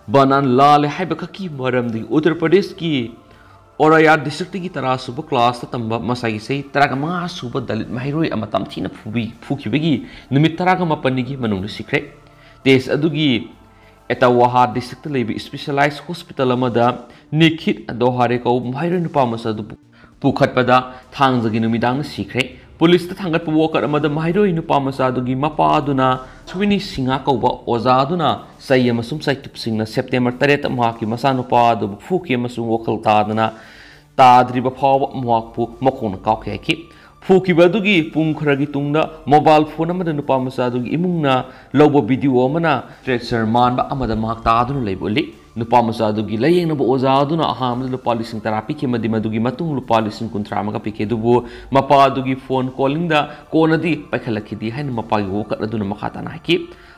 ꯕꯅꯥꯟ ꯂꯥꯜꯂꯦ ꯍꯥꯏꯕ ꯈꯛꯀꯤ ꯃꯔꯝꯗꯒꯤ ꯎꯠꯇꯔ ꯄ꯭ꯔꯗꯦꯁꯀꯤ ꯑꯣꯔꯥꯌꯥ ꯗꯤꯁꯇ꯭ꯔꯤꯛꯇꯒꯤ ꯇꯔꯥ ꯁꯨꯕ ꯀ꯭ꯂꯥꯁꯇ ꯇꯝꯕ ꯃꯁꯥꯒꯤ ꯆꯍꯤ ꯇꯔꯥꯒ ꯃꯉꯥ ꯁꯨꯕ ꯗꯂꯤꯠ ꯃꯍꯩꯔꯣꯏ ꯑꯃ ꯇꯝꯊꯤꯅ ꯐꯨꯕꯤ-, ꯐꯨꯈꯤꯕꯒꯤ ꯅꯨꯃꯤꯠ ꯇꯔꯥꯒ ꯃꯥꯄꯟꯅꯤꯒꯤ ꯃꯅꯨꯡꯗ ꯁꯤꯈ꯭ꯔꯦ꯫ ꯇꯦꯁ ꯑꯗꯨꯒꯤ ꯑꯦꯇꯥꯋꯥꯍꯥ ꯗꯤꯁꯇ꯭ꯔꯤꯛꯇ ꯂꯩꯕ ꯏꯁꯄꯤꯁꯦꯂꯥꯏꯖ ꯍꯣꯁꯄꯤꯇꯥꯜ ꯑꯃꯗ ꯅꯤꯈꯤꯠ ꯗꯣꯍꯥꯔꯦ ꯀꯧꯕ ꯃꯍꯩꯔꯣꯏ ꯅꯨꯄꯥ ꯃꯆꯥ ꯑꯗꯨ ꯄꯨꯈꯠꯄꯗ ꯊꯥꯡꯖꯒꯤ ꯅꯨꯃꯤꯗꯥꯡꯗ ꯁꯤꯈ꯭ꯔꯦ꯫ ꯄꯨꯂꯤꯁꯇ ꯊꯥꯡꯒꯠꯄ ꯋꯥꯀꯠ ꯑꯃꯗ ꯃꯍꯩꯔꯣꯏ ꯅꯨꯄꯥ ꯃꯆꯥ ꯑꯗꯨꯒꯤ ꯃꯄꯥ ꯑꯗꯨꯅ ꯁ꯭ꯋꯤꯅꯤ ꯁꯤꯡꯍ ꯀꯧꯕ ꯑꯣꯖꯥ ꯑꯗꯨꯅ ꯆꯩ ꯑꯃꯁꯨꯡ ꯆꯩꯇꯨꯞꯁꯤꯡꯅ ꯁꯦꯞꯇꯦꯝꯕꯔ ꯇꯔꯦꯠꯇ ꯃꯍꯥꯛꯀꯤ ꯃꯆꯥꯅꯨꯄꯥ ꯑꯗꯨꯕꯨ ꯐꯨꯈꯤ ꯑꯃꯁꯨꯡ ꯋꯥꯈꯜ ꯇꯥꯗꯅ ꯇꯥꯗ꯭ꯔꯤꯕ ꯐꯥꯎꯕ ꯃꯍꯥꯛꯄꯨ ꯃꯈꯣꯡꯅ ꯀꯥꯎꯈꯤ ꯍꯥꯏꯈꯤ꯫ ꯐꯨꯈꯤꯕ ꯑꯗꯨꯒꯤ ꯄꯨꯡ ꯈꯔꯒꯤ ꯇꯨꯡꯗ ꯃꯣꯕꯥꯏꯜ ꯐꯣꯟ ꯑꯃꯗ ꯅꯨꯄꯥ ꯃꯆꯥ ꯑꯗꯨꯒꯤ ꯏꯃꯨꯡꯅ ꯂꯧꯕ ꯚꯤꯗꯤꯑꯣ ꯑꯃꯅ ꯇ꯭ꯔꯦꯆꯔ ꯃꯥꯟꯕ ꯑꯃꯗ ꯃꯍꯥꯛ ꯇꯥꯗꯨꯅ ꯂꯩꯕ ꯎꯠꯂꯤ꯫ ꯅꯨꯄꯥ ꯃꯆꯥ ꯑꯗꯨꯒꯤ ꯂꯥꯌꯦꯡꯅꯕ ꯑꯣꯖꯥ ꯑꯗꯨꯅ ꯑꯍꯥꯟꯕꯗ ꯂꯨꯄꯥ ꯂꯤꯁꯤꯡ ꯇꯔꯥ ꯄꯤꯈꯤ ꯑꯃꯗꯤ ꯃꯗꯨꯒꯤ ꯃꯇꯨꯡ ꯂꯨꯄꯥ ꯂꯤꯁꯤꯡ ꯀꯨꯟꯊ꯭ꯔꯥ ꯑꯃꯒ ꯄꯤꯈꯤ꯫ ꯑꯗꯨꯕꯨ ꯃꯄꯥ ꯑꯗꯨꯒꯤ ꯐꯣꯟ ꯀꯣꯂꯤꯡꯗ ꯀꯣꯟꯅꯗꯤ ꯄꯥꯏꯈꯠꯂꯛꯈꯤꯗꯦ ꯍꯥꯏꯅ ꯃꯄꯥꯒꯤ ꯋꯥꯀꯠ ꯑꯗꯨꯅ ꯃꯈꯥ ꯇꯥꯅ ꯍꯥꯏꯈꯤ꯫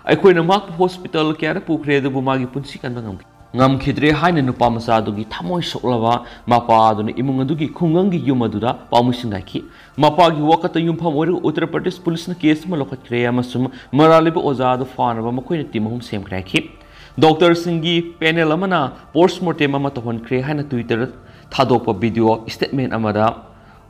ꯑꯩꯈꯣꯏꯅ ꯃꯍꯥꯛꯄꯨ ꯍꯣꯁꯄꯤꯇꯥꯜ ꯀꯌꯥꯗ ꯄꯨꯈ꯭ꯔꯦ, ꯑꯗꯨꯕꯨ ꯃꯥꯒꯤ ꯄꯨꯟꯁꯤ ꯀꯟꯕ ꯉꯝꯈꯤ-, ꯉꯝꯈꯤꯗ꯭ꯔꯦ ꯍꯥꯏꯅ ꯅꯨꯄꯥ ꯃꯆꯥ ꯑꯗꯨꯒꯤ ꯊꯃꯣꯏ ꯁꯣꯛꯂꯕ ꯃꯄꯥ ꯑꯗꯨꯅ ꯏꯃꯨꯡ ꯑꯗꯨꯒꯤ ꯈꯨꯡꯒꯪꯒꯤ ꯌꯨꯝ ꯑꯗꯨꯗ ꯄꯥꯎꯃꯤꯁꯤꯡꯗ ꯍꯥꯏꯈꯤ꯫ ꯃꯄꯥꯒꯤ ꯋꯥꯀꯠꯇ ꯌꯨꯝꯐꯝ ꯑꯣꯏꯔꯒ ꯎꯠꯇꯔ ꯄ꯭ꯔꯗꯦꯁ ꯄꯨꯂꯤꯁꯅ ꯀꯦꯁ ꯑꯃ ꯂꯧꯈꯠꯈ꯭ꯔꯦ ꯑꯃꯁꯨꯡ ꯃꯔꯥꯜ ꯂꯩꯕ ꯑꯣꯖꯥ ꯑꯗꯨ ꯐꯥꯅꯕ ꯃꯈꯣꯏꯅ ꯇꯤꯝ ꯑꯍꯨꯝ ꯁꯦꯝꯈ꯭ꯔꯦ ꯍꯥꯏꯈꯤ꯫ ꯗꯣꯛꯇꯔꯁꯤꯡꯒꯤ ꯄꯦꯅꯦꯜ ꯑꯃꯅ ꯄꯣꯁꯃꯣꯔꯇꯦꯝ ꯑꯃ ꯇꯧꯍꯟꯈ꯭ꯔꯦ ꯍꯥꯏꯅ ꯇ꯭ꯋꯤꯇꯔꯗ ꯊꯥꯗꯣꯛꯄ ꯚꯤꯗꯤꯑꯣ ꯁ꯭ꯇꯦꯠꯃꯦꯟ ꯑꯃꯗ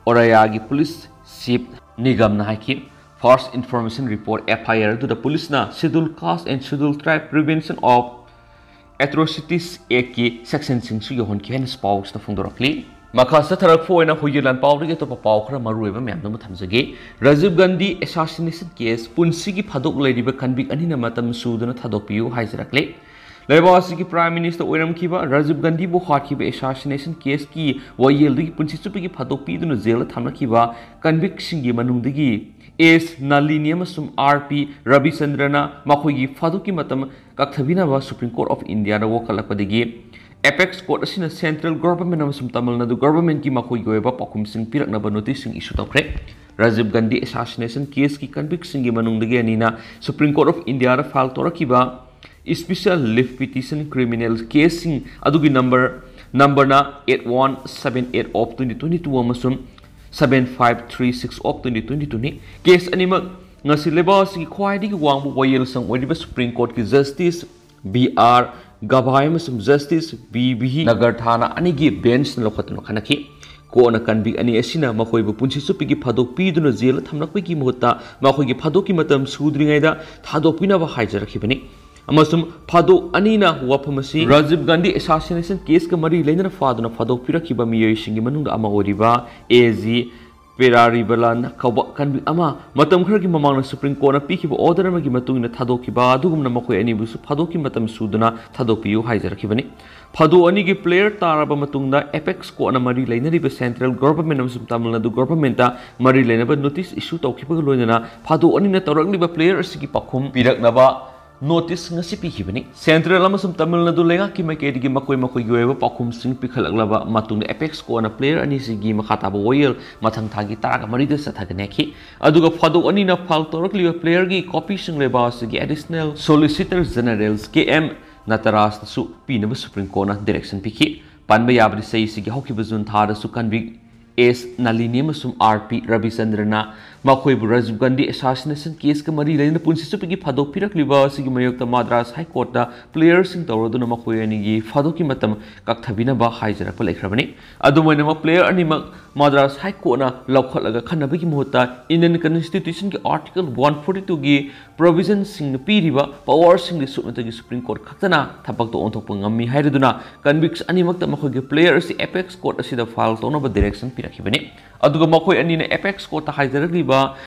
ꯑꯣꯔꯥꯌꯥꯒꯤ ꯄꯨꯂꯤꯁ ꯆꯤꯐ ꯅꯤꯒꯝꯅ ꯍꯥꯏꯈꯤ꯫ First Information Report, F I R, ꯑꯗꯨꯗ ꯄꯨꯂꯤꯁꯅ Scheduled Caste and Scheduled Tribe Prevention of Atrocities Act ꯀꯤ ꯁꯦꯛꯁꯟꯁꯤꯡꯁꯨ ꯌꯧꯍꯟꯈꯤ ꯍꯥꯏꯅ ꯄꯥꯎꯁꯤꯗ ꯐꯣꯡꯗꯣꯔꯛꯂꯤ꯫ ꯃꯈꯥ ꯆꯠꯊꯔꯛꯄ ꯑꯣꯏꯅ ꯍꯨꯏꯒꯤ ꯂꯥꯟꯄꯥꯎꯗꯒꯤ ꯑꯇꯣꯞꯄ ꯄꯥꯎ ꯈꯔ ꯃꯔꯨꯑꯣꯏꯕ ꯃꯌꯥꯝꯗꯨ ꯑꯃ ꯊꯝꯖꯒꯦ꯫ ꯔꯥꯖꯤꯕ ꯒꯥꯟꯙꯤ assassination case, ꯄꯨꯟꯁꯤꯒꯤ ꯐꯥꯗꯣꯛ ꯂꯩꯔꯤꯕ ꯀꯟꯚꯤꯛ ꯑꯅꯤꯅ ꯃꯇꯝ ꯁꯨꯗꯅ ꯊꯥꯗꯣꯛꯄꯤꯌꯨ ꯍꯥꯏꯖꯔꯛꯂꯦ꯫ ꯂꯩꯕꯥꯛ ꯑꯁꯤꯒꯤ Prime Minister ꯑꯣꯏꯔꯝꯈꯤꯕ ꯔꯥꯖꯤꯕ ꯒꯥꯟꯙꯤꯕꯨ ꯍꯥꯠꯈꯤꯕ assassination caseꯀꯤ ꯋꯥꯌꯦꯜꯗꯒꯤ ꯄꯨꯟꯁꯤ ꯆꯨꯞꯄꯒꯤ ꯐꯥꯗꯣꯛ ꯄꯤꯗꯨꯅ ꯖꯦꯜꯗ ꯊꯝꯂꯛꯈꯤꯕ convictꯁꯤꯡꯒꯤ ꯃꯅꯨꯡꯗꯒꯤ ꯑꯦꯁ ꯅꯥꯂꯤꯅꯤ ꯑꯃꯁꯨꯡ ꯑꯥꯔ ꯄꯤ ꯔꯕꯤꯆꯟꯗ꯭ꯔꯅ ꯃꯈꯣꯏꯒꯤ ꯐꯥꯗꯣꯛꯀꯤ ꯃꯇꯝ ꯀꯛꯊꯕꯤꯅꯕ Supreme Court of Indiaꯗ ꯋꯥꯀꯠꯂꯛꯄꯗꯒꯤ Apex Court ꯑꯁꯤꯅ central government ꯑꯃꯁꯨꯡ ꯇꯥꯃꯤꯜ ꯅꯥꯗꯨ governmentꯀꯤ ꯃꯈꯣꯏꯒꯤ ꯑꯣꯏꯕ ꯄꯥꯎꯈꯨꯝꯁꯤꯡ ꯄꯤꯔꯛꯅꯕ noticeꯁꯤꯡ issue ꯇꯧꯈ꯭ꯔꯦ꯫ ꯔꯥꯖꯤꯕ ꯒꯥꯟꯙꯤ assassination caseꯀꯤ convictꯁꯤꯡꯒꯤ ꯃꯅꯨꯡꯗꯒꯤ ꯑꯅꯤꯅ Supreme Court of Indiaꯗ file ꯇꯧꯔꯛꯈꯤꯕ special leave petition criminal caseꯁꯤꯡ ꯑꯗꯨꯒꯤ number numberꯅ eight one seven eight of twenty twenty two ꯑꯃꯁꯨꯡ seven five three six of twenty twenty twoꯅꯤ꯫ Case ꯑꯅꯤꯃꯛ ꯉꯁꯤ ꯂꯩꯕꯥꯛ ꯑꯁꯤꯒꯤ ꯈ꯭ꯋꯥꯏꯗꯒꯤ ꯋꯥꯡꯕ ꯋꯥꯌꯦꯜꯁꯪ ꯑꯣꯏꯔꯤꯕ Supreme Courtꯀꯤ Justice ꯕꯤ ꯑꯥꯔ ꯒꯚꯥꯏ ꯑꯃꯁꯨꯡ Justice ꯕꯤ ꯚꯤ ꯅꯒꯔꯊꯥꯅ ꯑꯅꯤꯒꯤ benchꯅ ꯂꯧꯈꯠꯇꯨꯅ ꯈꯟꯅꯈꯤ꯫ Courtꯅ convict ꯑꯅꯤ ꯑꯁꯤꯅ ꯃꯈꯣꯏꯕꯨ ꯄꯨꯟꯁꯤ ꯆꯨꯞꯄꯒꯤ ꯐꯥꯗꯣꯛ ꯄꯤꯗꯨꯅ ꯖꯦꯜꯗ ꯊꯝꯂꯛꯄꯒꯤ ꯃꯍꯨꯠꯇ ꯃꯈꯣꯏꯒꯤ ꯐꯥꯗꯣꯛꯀꯤ ꯃꯇꯝ ꯁꯨꯗ꯭ꯔꯤꯉꯩꯗ ꯊꯥꯗꯣꯛꯄꯤꯅꯕ ꯍꯥꯏꯖꯔꯛꯈꯤꯕꯅꯤ꯫ ꯑꯃꯁꯨꯡ ꯐꯥꯗꯣꯛ ꯑꯅꯤꯅ ꯋꯥꯐꯝ ꯑꯁꯤ ꯔꯥꯖꯤꯕ ꯒꯥꯟꯙꯤ assassination caseꯀ ꯃꯔꯤ ꯂꯩꯅꯅ ꯐꯥꯗꯨꯅ ꯐꯥꯗꯣꯛꯄꯤꯔꯛꯈꯤꯕ ꯃꯤꯑꯣꯏꯁꯤꯡꯒꯤ ꯃꯅꯨꯡꯗ ꯑꯃ ꯑꯣꯏꯔꯤꯕ ꯑꯦ ꯖꯤ ꯄꯦꯔꯥꯔꯤꯕꯂꯥꯟ ꯀꯧꯕ convict ꯑꯃ ꯃꯇꯝ ꯈꯔꯒꯤ ꯃꯃꯥꯡꯗ Supreme Courtꯅ ꯄꯤꯈꯤꯕ order ꯑꯃꯒꯤ ꯃꯇꯨꯡ ꯏꯟꯅ ꯊꯥꯗꯣꯛꯈꯤꯕ ꯑꯗꯨꯒꯨꯝꯅ ꯃꯈꯣꯏ ꯑꯅꯤꯕꯨꯁꯨ ꯐꯥꯗꯣꯛꯀꯤ ꯃꯇꯝ ꯁꯨꯗꯨꯅ ꯊꯥꯗꯣꯛꯄꯤꯌꯨ ꯍꯥꯏꯖꯔꯛꯈꯤꯕꯅꯤ꯫ ꯐꯥꯗꯣꯛ ꯑꯅꯤꯒꯤ player ꯇꯥꯔꯕ ꯃꯇꯨꯡꯗ Apex Courtꯅ ꯃꯔꯤ ꯂꯩꯅꯔꯤꯕ central government ꯑꯃꯁꯨꯡ ꯇꯥꯃꯤꯜ ꯅꯥꯗꯨ governmentꯇ ꯃꯔꯤ ꯂꯩꯅꯕ notice issue ꯇꯧꯈꯤꯕꯒ ꯂꯣꯏꯅꯅ ꯐꯥꯗꯣꯛ ꯑꯅꯤꯅ ꯇꯧꯔꯛꯂꯤꯕ player ꯑꯁꯤꯒꯤ ꯄꯥꯎꯈꯨꯝ ꯄꯤꯔꯛꯅꯕ notice ꯉꯁꯤ ꯄꯤꯈꯤꯕꯅꯤ꯫ Central ꯑꯃꯁꯨꯡ ꯇꯥꯃꯤꯜ ꯅꯥꯗꯨ ꯂꯩꯉꯥꯛꯀꯤ ꯃꯥꯏꯀꯩꯗꯒꯤ ꯃꯈꯣꯏ ꯃꯈꯣꯏꯒꯤ ꯑꯣꯏꯕ ꯄꯥꯎꯈꯨꯝꯁꯤꯡ ꯄꯤꯈꯠꯂꯛꯂꯕ ꯃꯇꯨꯡꯗ Apex Courtꯅ player ꯑꯅꯤꯁꯤꯒꯤ ꯃꯈꯥ ꯇꯥꯕ ꯋꯥꯌꯦꯜ ꯃꯊꯪ ꯊꯥꯒꯤ ꯇꯔꯥꯒ ꯃꯔꯤꯗ ꯆꯠꯊꯒꯅꯤ ꯍꯥꯏꯈꯤ꯫ ꯑꯗꯨꯒ ꯐꯥꯗꯣꯛ ꯑꯅꯤꯅ file ꯇꯧꯔꯛꯂꯤꯕ playerꯒꯤ copyꯁꯤꯡ ꯂꯩꯕꯥꯛ ꯑꯁꯤꯒꯤ Additional Solicitor General ꯀꯦ ꯑꯦꯝ ꯅꯇꯔꯥꯖꯇꯁꯨ ꯄꯤꯅꯕ Supreme Courtꯅ direction ꯄꯤꯈꯤ꯫ ꯄꯟꯕ ꯌꯥꯕꯗꯤ ꯆꯍꯤꯁꯤꯒꯤ ꯍꯧꯈꯤꯕ June ꯊꯥꯗꯁꯨ convict ꯑꯦꯁ ꯅꯥꯂꯤꯅꯤ ꯑꯃꯁꯨꯡ ꯑꯥꯔ ꯄꯤ ꯔꯕꯤꯆꯟꯗ꯭ꯔꯅ ꯃꯈꯣꯏꯕꯨ ꯔꯥꯖꯤꯕ ꯒꯥꯟꯙꯤ assassination caseꯀ ꯃꯔꯤ ꯂꯩꯅꯅ ꯄꯨꯟꯁꯤ ꯆꯨꯞꯄꯒꯤ ꯐꯥꯗꯣꯛ ꯄꯤꯔꯛꯂꯤꯕ ꯑꯁꯤꯒꯤ ꯃꯥꯌꯣꯛꯇ ꯃꯗ꯭ꯔꯥꯁ High Courtꯇ playerꯁꯤꯡ ꯇꯧꯔꯗꯨꯅ ꯃꯈꯣꯏ ꯑꯅꯤꯒꯤ ꯐꯥꯗꯣꯛꯀꯤ ꯃꯇꯝ ꯀꯛꯊꯕꯤꯅꯕ ꯍꯥꯏꯖꯔꯛꯄ ꯂꯩꯈ꯭ꯔꯕꯅꯤ꯫ ꯑꯗꯨꯝ ꯑꯣꯏꯅꯃꯛ player ꯑꯅꯤꯃꯛ ꯃꯗ꯭ꯔꯥꯁ High Courtꯅ ꯂꯧꯈꯠꯂꯒ ꯈꯟꯅꯕꯒꯤ ꯃꯍꯨꯠꯇ Indian Constitutionꯒꯤ Article one forty twoꯒꯤ provisionꯁꯤꯡꯅ ꯄꯤꯔꯤꯕ powerꯁꯤꯡꯒꯤ ꯁꯨꯞꯅꯇꯒꯤ Supreme Court ꯈꯛꯇꯅ ꯊꯕꯛꯇ ꯑꯣꯟꯊꯣꯛꯄ ꯉꯝꯃꯤ ꯍꯥꯏꯔꯗꯨꯅ convicts ꯑꯅꯤꯃꯛꯇ ꯃꯈꯣꯏꯒꯤ player ꯑꯁꯤ Apex Court ꯑꯁꯤꯗ file ꯇꯧꯅꯕ direction ꯄꯤꯔꯛꯈꯤꯕꯅꯤ꯫ ꯑꯗꯨꯒ ꯃꯈꯣꯏ ꯑꯅꯤꯅ Apex Courtꯇ ꯍꯥꯏꯖꯔꯛꯂꯤꯕ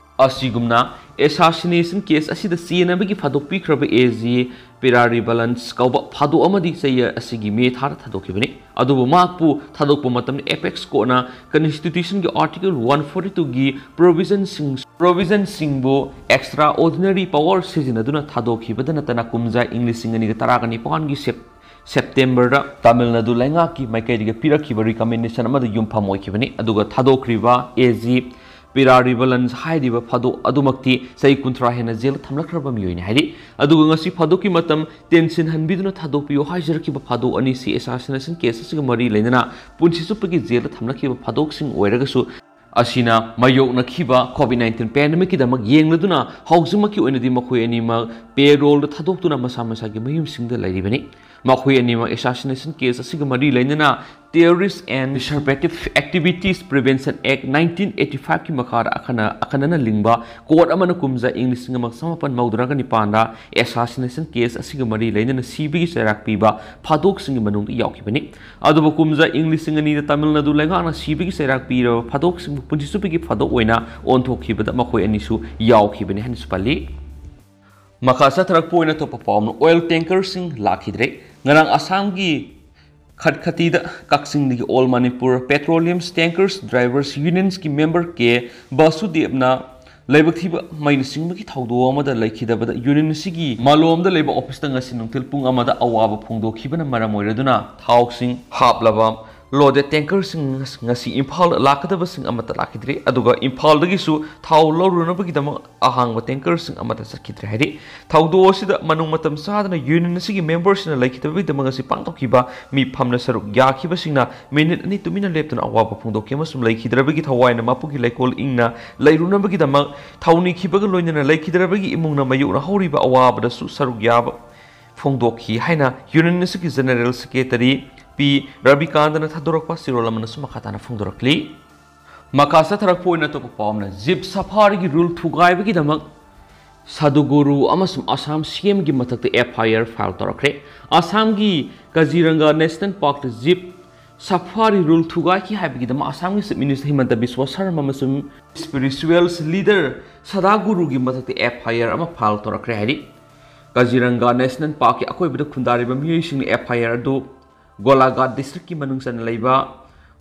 ꯑꯁꯤꯒꯨꯝꯅ assassination case ꯑꯁꯤꯗ ꯆꯦꯟꯅꯕꯒꯤ ꯐꯥꯗꯣꯛ ꯄꯤꯈ꯭ꯔꯕ ꯑꯦ ꯖꯤ ꯄꯤꯔꯥꯔꯤꯕꯂꯟꯁ ꯀꯧꯕ ꯐꯥꯗꯣꯛ ꯑꯃꯗꯤ ꯆꯍꯤ ꯑꯁꯤꯒꯤ ꯃꯦ ꯊꯥꯗ ꯊꯥꯗꯣꯛꯈꯤꯕꯅꯤ꯫ ꯑꯗꯨꯕꯨ ꯃꯍꯥꯛꯄꯨ ꯊꯥꯗꯣꯛꯄ ꯃꯇꯝꯗ ꯑꯦꯄꯦꯛꯁ ꯀꯣꯔꯠꯅ ꯀꯟꯁꯇꯤꯇ꯭ꯌꯨꯁꯟꯒꯤ ꯑꯥꯔꯇꯤꯀꯜ ꯋꯥꯟ ꯐꯣꯔꯇꯤ ꯇꯨꯒꯤ ꯄ꯭ꯔꯣꯚꯤꯖꯟꯁꯤꯡ ꯄ꯭ꯔꯣꯚꯤꯖꯟꯁꯤꯡꯕꯨ ꯑꯦꯛꯁꯇ꯭ꯔꯥ ꯑꯣꯔꯗꯤꯅꯔꯤ ꯄꯋꯥꯔ ꯁꯤꯖꯤꯟꯅꯗꯨꯅ ꯊꯥꯗꯣꯛꯈꯤꯕꯗ ꯅꯠꯇꯅ ꯀꯨꯝꯖꯥ ꯏꯪ ꯂꯤꯁꯤꯡ ꯑꯅꯤꯒ ꯇꯔꯥꯒ ꯅꯤꯄꯥꯟꯒꯤ ꯁꯦꯞ ꯁꯦꯞꯇꯦꯝꯕꯔꯗ ꯇꯥꯃꯤꯜ ꯅꯥꯗꯨ ꯂꯩꯉꯥꯛꯀꯤ ꯃꯥꯏꯀꯩꯗꯒꯤ ꯄꯤꯔꯛꯈꯤꯕ ꯔꯤꯀꯃꯦꯟꯗꯦꯁꯟ ꯑꯃꯗ ꯌꯨꯝꯐꯝ ꯑꯣꯏꯈꯤꯕꯅꯤ꯫ ꯑꯗꯨꯒ ꯊꯥꯗꯣꯛꯈ꯭ꯔꯤꯕ ꯑꯦ ꯖꯤ ꯄꯤꯔꯥꯔꯤꯕꯂꯟꯁ ꯍꯥꯏꯔꯤꯕ ꯐꯥꯗꯣꯛ ꯑꯗꯨꯃꯛꯇꯤ ꯆꯍꯤ ꯀꯨꯟꯊ꯭ꯔꯥ ꯍꯦꯟꯅ ꯖꯦꯜꯗ ꯊꯝꯂꯛꯈ꯭ꯔꯕ ꯃꯤꯑꯣꯏꯅꯤ ꯍꯥꯏꯔꯤ꯫ ꯑꯗꯨꯒ ꯉꯁꯤ ꯐꯥꯗꯣꯛꯀꯤ ꯃꯇꯝ ꯇꯦꯟꯁꯤꯟꯍꯟꯕꯤꯗꯨꯅ ꯊꯥꯗꯣꯛꯄꯤꯌꯨ ꯍꯥꯏꯖꯔꯛꯈꯤꯕ ꯐꯥꯗꯣꯛ ꯑꯅꯤꯁꯤ ꯑꯦꯁꯥꯁꯤꯅꯦꯁꯟ ꯀꯦꯁ ꯑꯁꯤꯒ ꯃꯔꯤ ꯂꯩꯅꯅ ꯄꯨꯟꯁꯤ ꯆꯨꯞꯄꯒꯤ ꯖꯦꯜꯗ ꯊꯝꯂꯛꯈꯤꯕ ꯐꯥꯗꯣꯛꯁꯤꯡ ꯑꯣꯏꯔꯒꯁꯨ, ꯑꯁꯤꯅ ꯃꯥꯌꯣꯛꯅꯈꯤꯕ ꯀꯣꯚꯤꯗ ꯅꯥꯏꯟꯇꯤꯟ ꯄꯦꯟꯗꯦꯃꯤꯛꯀꯤꯗꯃꯛ ꯌꯦꯡꯂꯗꯨꯅ ꯍꯧꯖꯤꯛꯃꯛꯀꯤ ꯑꯣꯏꯅꯗꯤ ꯃꯈꯣꯏ ꯑꯅꯤꯃꯛ ꯄꯦꯔꯣꯜꯗ ꯊꯥꯗꯣꯛꯇꯨꯅ ꯃꯁꯥ ꯃꯁꯥꯒꯤ ꯃꯌꯨꯝꯁꯤꯡꯗ ꯂꯩꯔꯤꯕꯅꯤ꯫ ꯃꯈꯣꯏ ꯑꯅꯤꯃꯛ ꯑꯦꯁꯥꯁꯤꯅꯦꯁꯟ ꯀꯦꯁ ꯑꯁꯤꯒ ꯃꯔꯤ ꯂꯩꯅꯅ Terrorist and Disruptive Activities Prevention Act nineteen eighty five ꯀꯤ ꯃꯈꯥꯗ ꯑꯈꯟꯅ-, ꯑꯈꯟꯅꯅ ꯂꯤꯡꯕ ꯀꯣꯔꯠ ꯑꯃꯅ ꯀꯨꯝꯖꯥ ꯏꯪ ꯂꯤꯁꯤꯡ ꯑꯃꯒ ꯆꯃꯥꯄꯟ ꯃꯧꯗ꯭ꯔꯥꯒ ꯅꯤꯄꯥꯟꯗ ꯑꯦꯁꯥꯁꯤꯅꯦꯁꯟ ꯀꯦꯁ ꯑꯁꯤꯒ ꯃꯔꯤ ꯂꯩꯅꯅ ꯁꯤꯕꯒꯤ ꯆꯩꯔꯥꯛ ꯄꯤꯕ ꯐꯥꯗꯣꯛꯁꯤꯡꯒꯤ ꯃꯅꯨꯡꯗ ꯌꯥꯎꯈꯤꯕꯅꯤ꯫ ꯑꯗꯨꯕꯨ ꯀꯨꯝꯖꯥ ꯏꯪ ꯂꯤꯁꯤꯡ ꯑꯅꯤꯗ ꯇꯥꯃꯤꯜ ꯅꯥꯗꯨ ꯂꯩꯉꯥꯛꯅ ꯁꯤꯕꯒꯤ ꯆꯩꯔꯥꯛ ꯄꯤꯔꯕ ꯐꯥꯗꯣꯛꯁꯤꯡꯕꯨ ꯄꯨꯟꯁꯤ ꯆꯨꯞꯄꯒꯤ ꯐꯥꯗꯣꯛ ꯑꯣꯏꯅ ꯑꯣꯟꯊꯣꯛꯈꯤꯕꯗ ꯃꯈꯣꯏ ꯑꯅꯤꯁꯨ ꯌꯥꯎꯈꯤꯕꯅꯤ ꯍꯥꯏꯅꯁꯨ ꯄꯜꯂꯤ꯫ ꯃꯈꯥ ꯆꯠꯊꯔꯛꯄ ꯑꯣꯏꯅ ꯑꯇꯣꯞꯄ ꯄꯥꯎ ꯑꯃꯅ, ꯑꯣꯏꯜ ꯇꯦꯡꯀꯔꯁꯤꯡ ꯂꯥꯛꯈꯤꯗ꯭ꯔꯦ꯫ ꯉꯔꯥꯡ ꯑꯁꯥꯝꯒꯤ ꯈꯠꯈꯇꯤꯗ ꯀꯛꯆꯤꯡꯗꯒꯤ all Manipur petroleum tankers drivers ꯌꯨꯅꯤꯌꯟꯁꯀꯤ ꯃꯦꯝꯕꯔ ꯀꯦ ꯕꯥꯁꯨꯗꯦꯕꯅ ꯂꯥꯏꯕꯛ ꯊꯤꯕ ꯃꯩꯅ ꯆꯤꯡꯕꯒꯤ ꯊꯧꯗꯣꯛ ꯑꯃꯗ ꯂꯩꯈꯤꯗꯕꯗ ꯌꯨꯅꯤꯌꯟ ꯑꯁꯤꯒꯤ ꯃꯥꯂꯣꯝꯗ ꯂꯩꯕ ꯑꯣꯐꯤꯁꯇ ꯉꯁꯤ ꯅꯨꯡꯊꯤꯜ ꯄꯨꯡ ꯑꯃꯗ ꯑꯋꯥꯕ ꯐꯣꯡꯗꯣꯛꯈꯤꯕꯅ ꯃꯔꯝ ꯑꯣꯏꯔꯗꯨꯅ ꯊꯥꯎꯁꯤꯡ ꯍꯥꯞꯂꯕ ꯂꯣꯗꯦꯗ ꯇꯦꯡꯀꯔꯁꯤꯡ ꯉꯁꯤ ꯏꯝꯐꯥꯜꯗ ꯂꯥꯛꯀꯗꯕꯁꯤꯡ ꯑꯃꯠꯇ ꯂꯥꯛꯈꯤꯗ꯭ꯔꯤ꯫ ꯑꯗꯨꯒ ꯏꯝꯐꯥꯜꯗꯒꯤꯁꯨ ꯊꯥꯎ ꯂꯧꯔꯨꯅꯕꯒꯤꯗꯃꯛ ꯑꯍꯥꯡꯕ ꯇꯦꯡꯀꯔꯁꯤꯡ ꯑꯃꯠꯇ ꯆꯠꯈꯤꯗ꯭ꯔꯦ ꯍꯥꯏꯔꯤ꯫ ꯊꯧꯗꯣꯛ ꯑꯁꯤꯗ ꯃꯅꯨꯡ ꯃꯇꯝ ꯆꯥꯗꯅ ꯌꯨꯅꯤꯌꯟ ꯑꯁꯤꯒꯤ ꯃꯦꯝꯕꯔꯁꯤꯡꯅ ꯂꯩꯈꯤꯗꯕꯒꯤꯗꯃꯛ ꯉꯁꯤ ꯄꯥꯡꯊꯣꯛꯈꯤꯕ ꯃꯤꯐꯝꯗ ꯁꯔꯨꯛ ꯌꯥꯈꯤꯕꯁꯤꯡꯅ ꯃꯤꯅꯤꯠ ꯑꯅꯤ ꯇꯨꯃꯤꯟꯅ ꯂꯦꯞꯇꯨꯅ ꯑꯋꯥꯕ ꯐꯣꯡꯗꯣꯛꯈꯤ ꯑꯃꯁꯨꯡ ꯂꯩꯈꯤꯗ꯭ꯔꯕꯒꯤ ꯊꯋꯥꯏꯅ ꯃꯄꯨꯒꯤ ꯂꯩꯀꯣꯜ ꯏꯪꯅ ꯂꯩꯔꯨꯅꯕꯒꯤꯗꯃꯛ ꯊꯧꯅꯤꯈꯤꯕꯒ ꯂꯣꯏꯅꯅ ꯂꯩꯈꯤꯗ꯭ꯔꯕꯒꯤ ꯏꯃꯨꯡꯅ ꯃꯥꯌꯣꯛꯅꯍꯧꯔꯤꯕ ꯑꯋꯥꯕꯗꯁꯨ ꯁꯔꯨꯛ ꯌꯥꯕ ꯐꯣꯡꯗꯣꯛꯈꯤ ꯍꯥꯏꯅ ꯌꯨꯅꯤꯌꯟ ꯑꯁꯤꯒꯤ ꯖꯦꯅꯔꯦꯜ ꯁꯦꯀ꯭ꯔꯦꯇꯔꯤ ꯄꯤ ꯔꯕꯤꯀꯥꯟꯇꯅ ꯊꯥꯗꯣꯔꯛꯄ ꯆꯦꯔꯣꯜ ꯑꯃꯅꯁꯨ ꯃꯈꯥ ꯇꯥꯅ ꯐꯣꯡꯗꯣꯔꯛꯂꯤ꯫ ꯃꯈꯥ ꯆꯠꯊꯔꯛꯄ ꯑꯣꯏꯅ ꯑꯇꯣꯞꯄ ꯄꯥꯎ ꯑꯃꯅ, ꯖꯤꯞ ꯁꯐꯥꯔꯤꯒꯤ ꯔꯨꯜ ꯊꯨꯒꯥꯏꯕꯒꯤꯗꯃꯛ ꯁꯥꯗꯨꯒꯨꯔꯨ ꯑꯃꯁꯨꯡ ꯑꯁꯥꯝ ꯁꯤ ꯑꯦꯝꯒꯤ ꯃꯊꯛꯇ ꯑꯦꯐ ꯑꯥꯏ ꯑꯥꯔ ꯐꯥꯏꯜ ꯇꯧꯔꯛꯈ꯭ꯔꯦ꯫ ꯑꯁꯥꯝꯒꯤ ꯀꯖꯤꯔꯪꯒꯥ ꯅꯦꯁꯅꯦꯜ ꯄꯥꯔꯛꯇ ꯖꯤꯞ ꯁꯐꯥꯔꯤ ꯔꯨꯜ ꯊꯨꯒꯥꯏꯈꯤ ꯍꯥꯏꯕꯒꯤꯗꯃꯛ ꯑꯁꯥꯝꯒꯤ ꯆꯤꯐ ꯃꯤꯅꯤꯁꯇꯔ ꯍꯤꯃꯟꯇ ꯕꯤꯁ꯭ꯋ ꯁꯔꯃ ꯑꯃꯁꯨꯡ ꯁ꯭ꯄꯤꯔꯤꯆꯨꯋꯦꯜ ꯂꯤꯗꯔ ꯁꯥꯗꯥꯒꯨꯔꯨꯒꯤ ꯃꯊꯛꯇ ꯑꯦꯐ ꯑꯥꯏ ꯑꯥꯔ ꯑꯃ ꯐꯥꯏꯜ ꯇꯧꯔꯛꯈ꯭ꯔꯦ ꯍꯥꯏꯔꯤ꯫ ꯀꯥꯖꯤꯔꯪꯒꯥ ꯅꯦꯁꯅꯦꯜ ꯄꯥꯔꯛꯀꯤ ꯑꯀꯣꯏꯕꯗ ꯈꯨꯟꯗꯥꯔꯤꯕ ꯃꯤꯑꯣꯏꯁꯤꯡꯅ ꯑꯦꯐ ꯑꯥꯏ ꯑꯥꯔ ꯑꯗꯨ ꯒꯣꯂꯥꯘꯥꯠ ꯗꯤꯁꯇ꯭ꯔꯤꯛꯀꯤ ꯃꯅꯨꯡ ꯆꯟꯅ ꯂꯩꯕ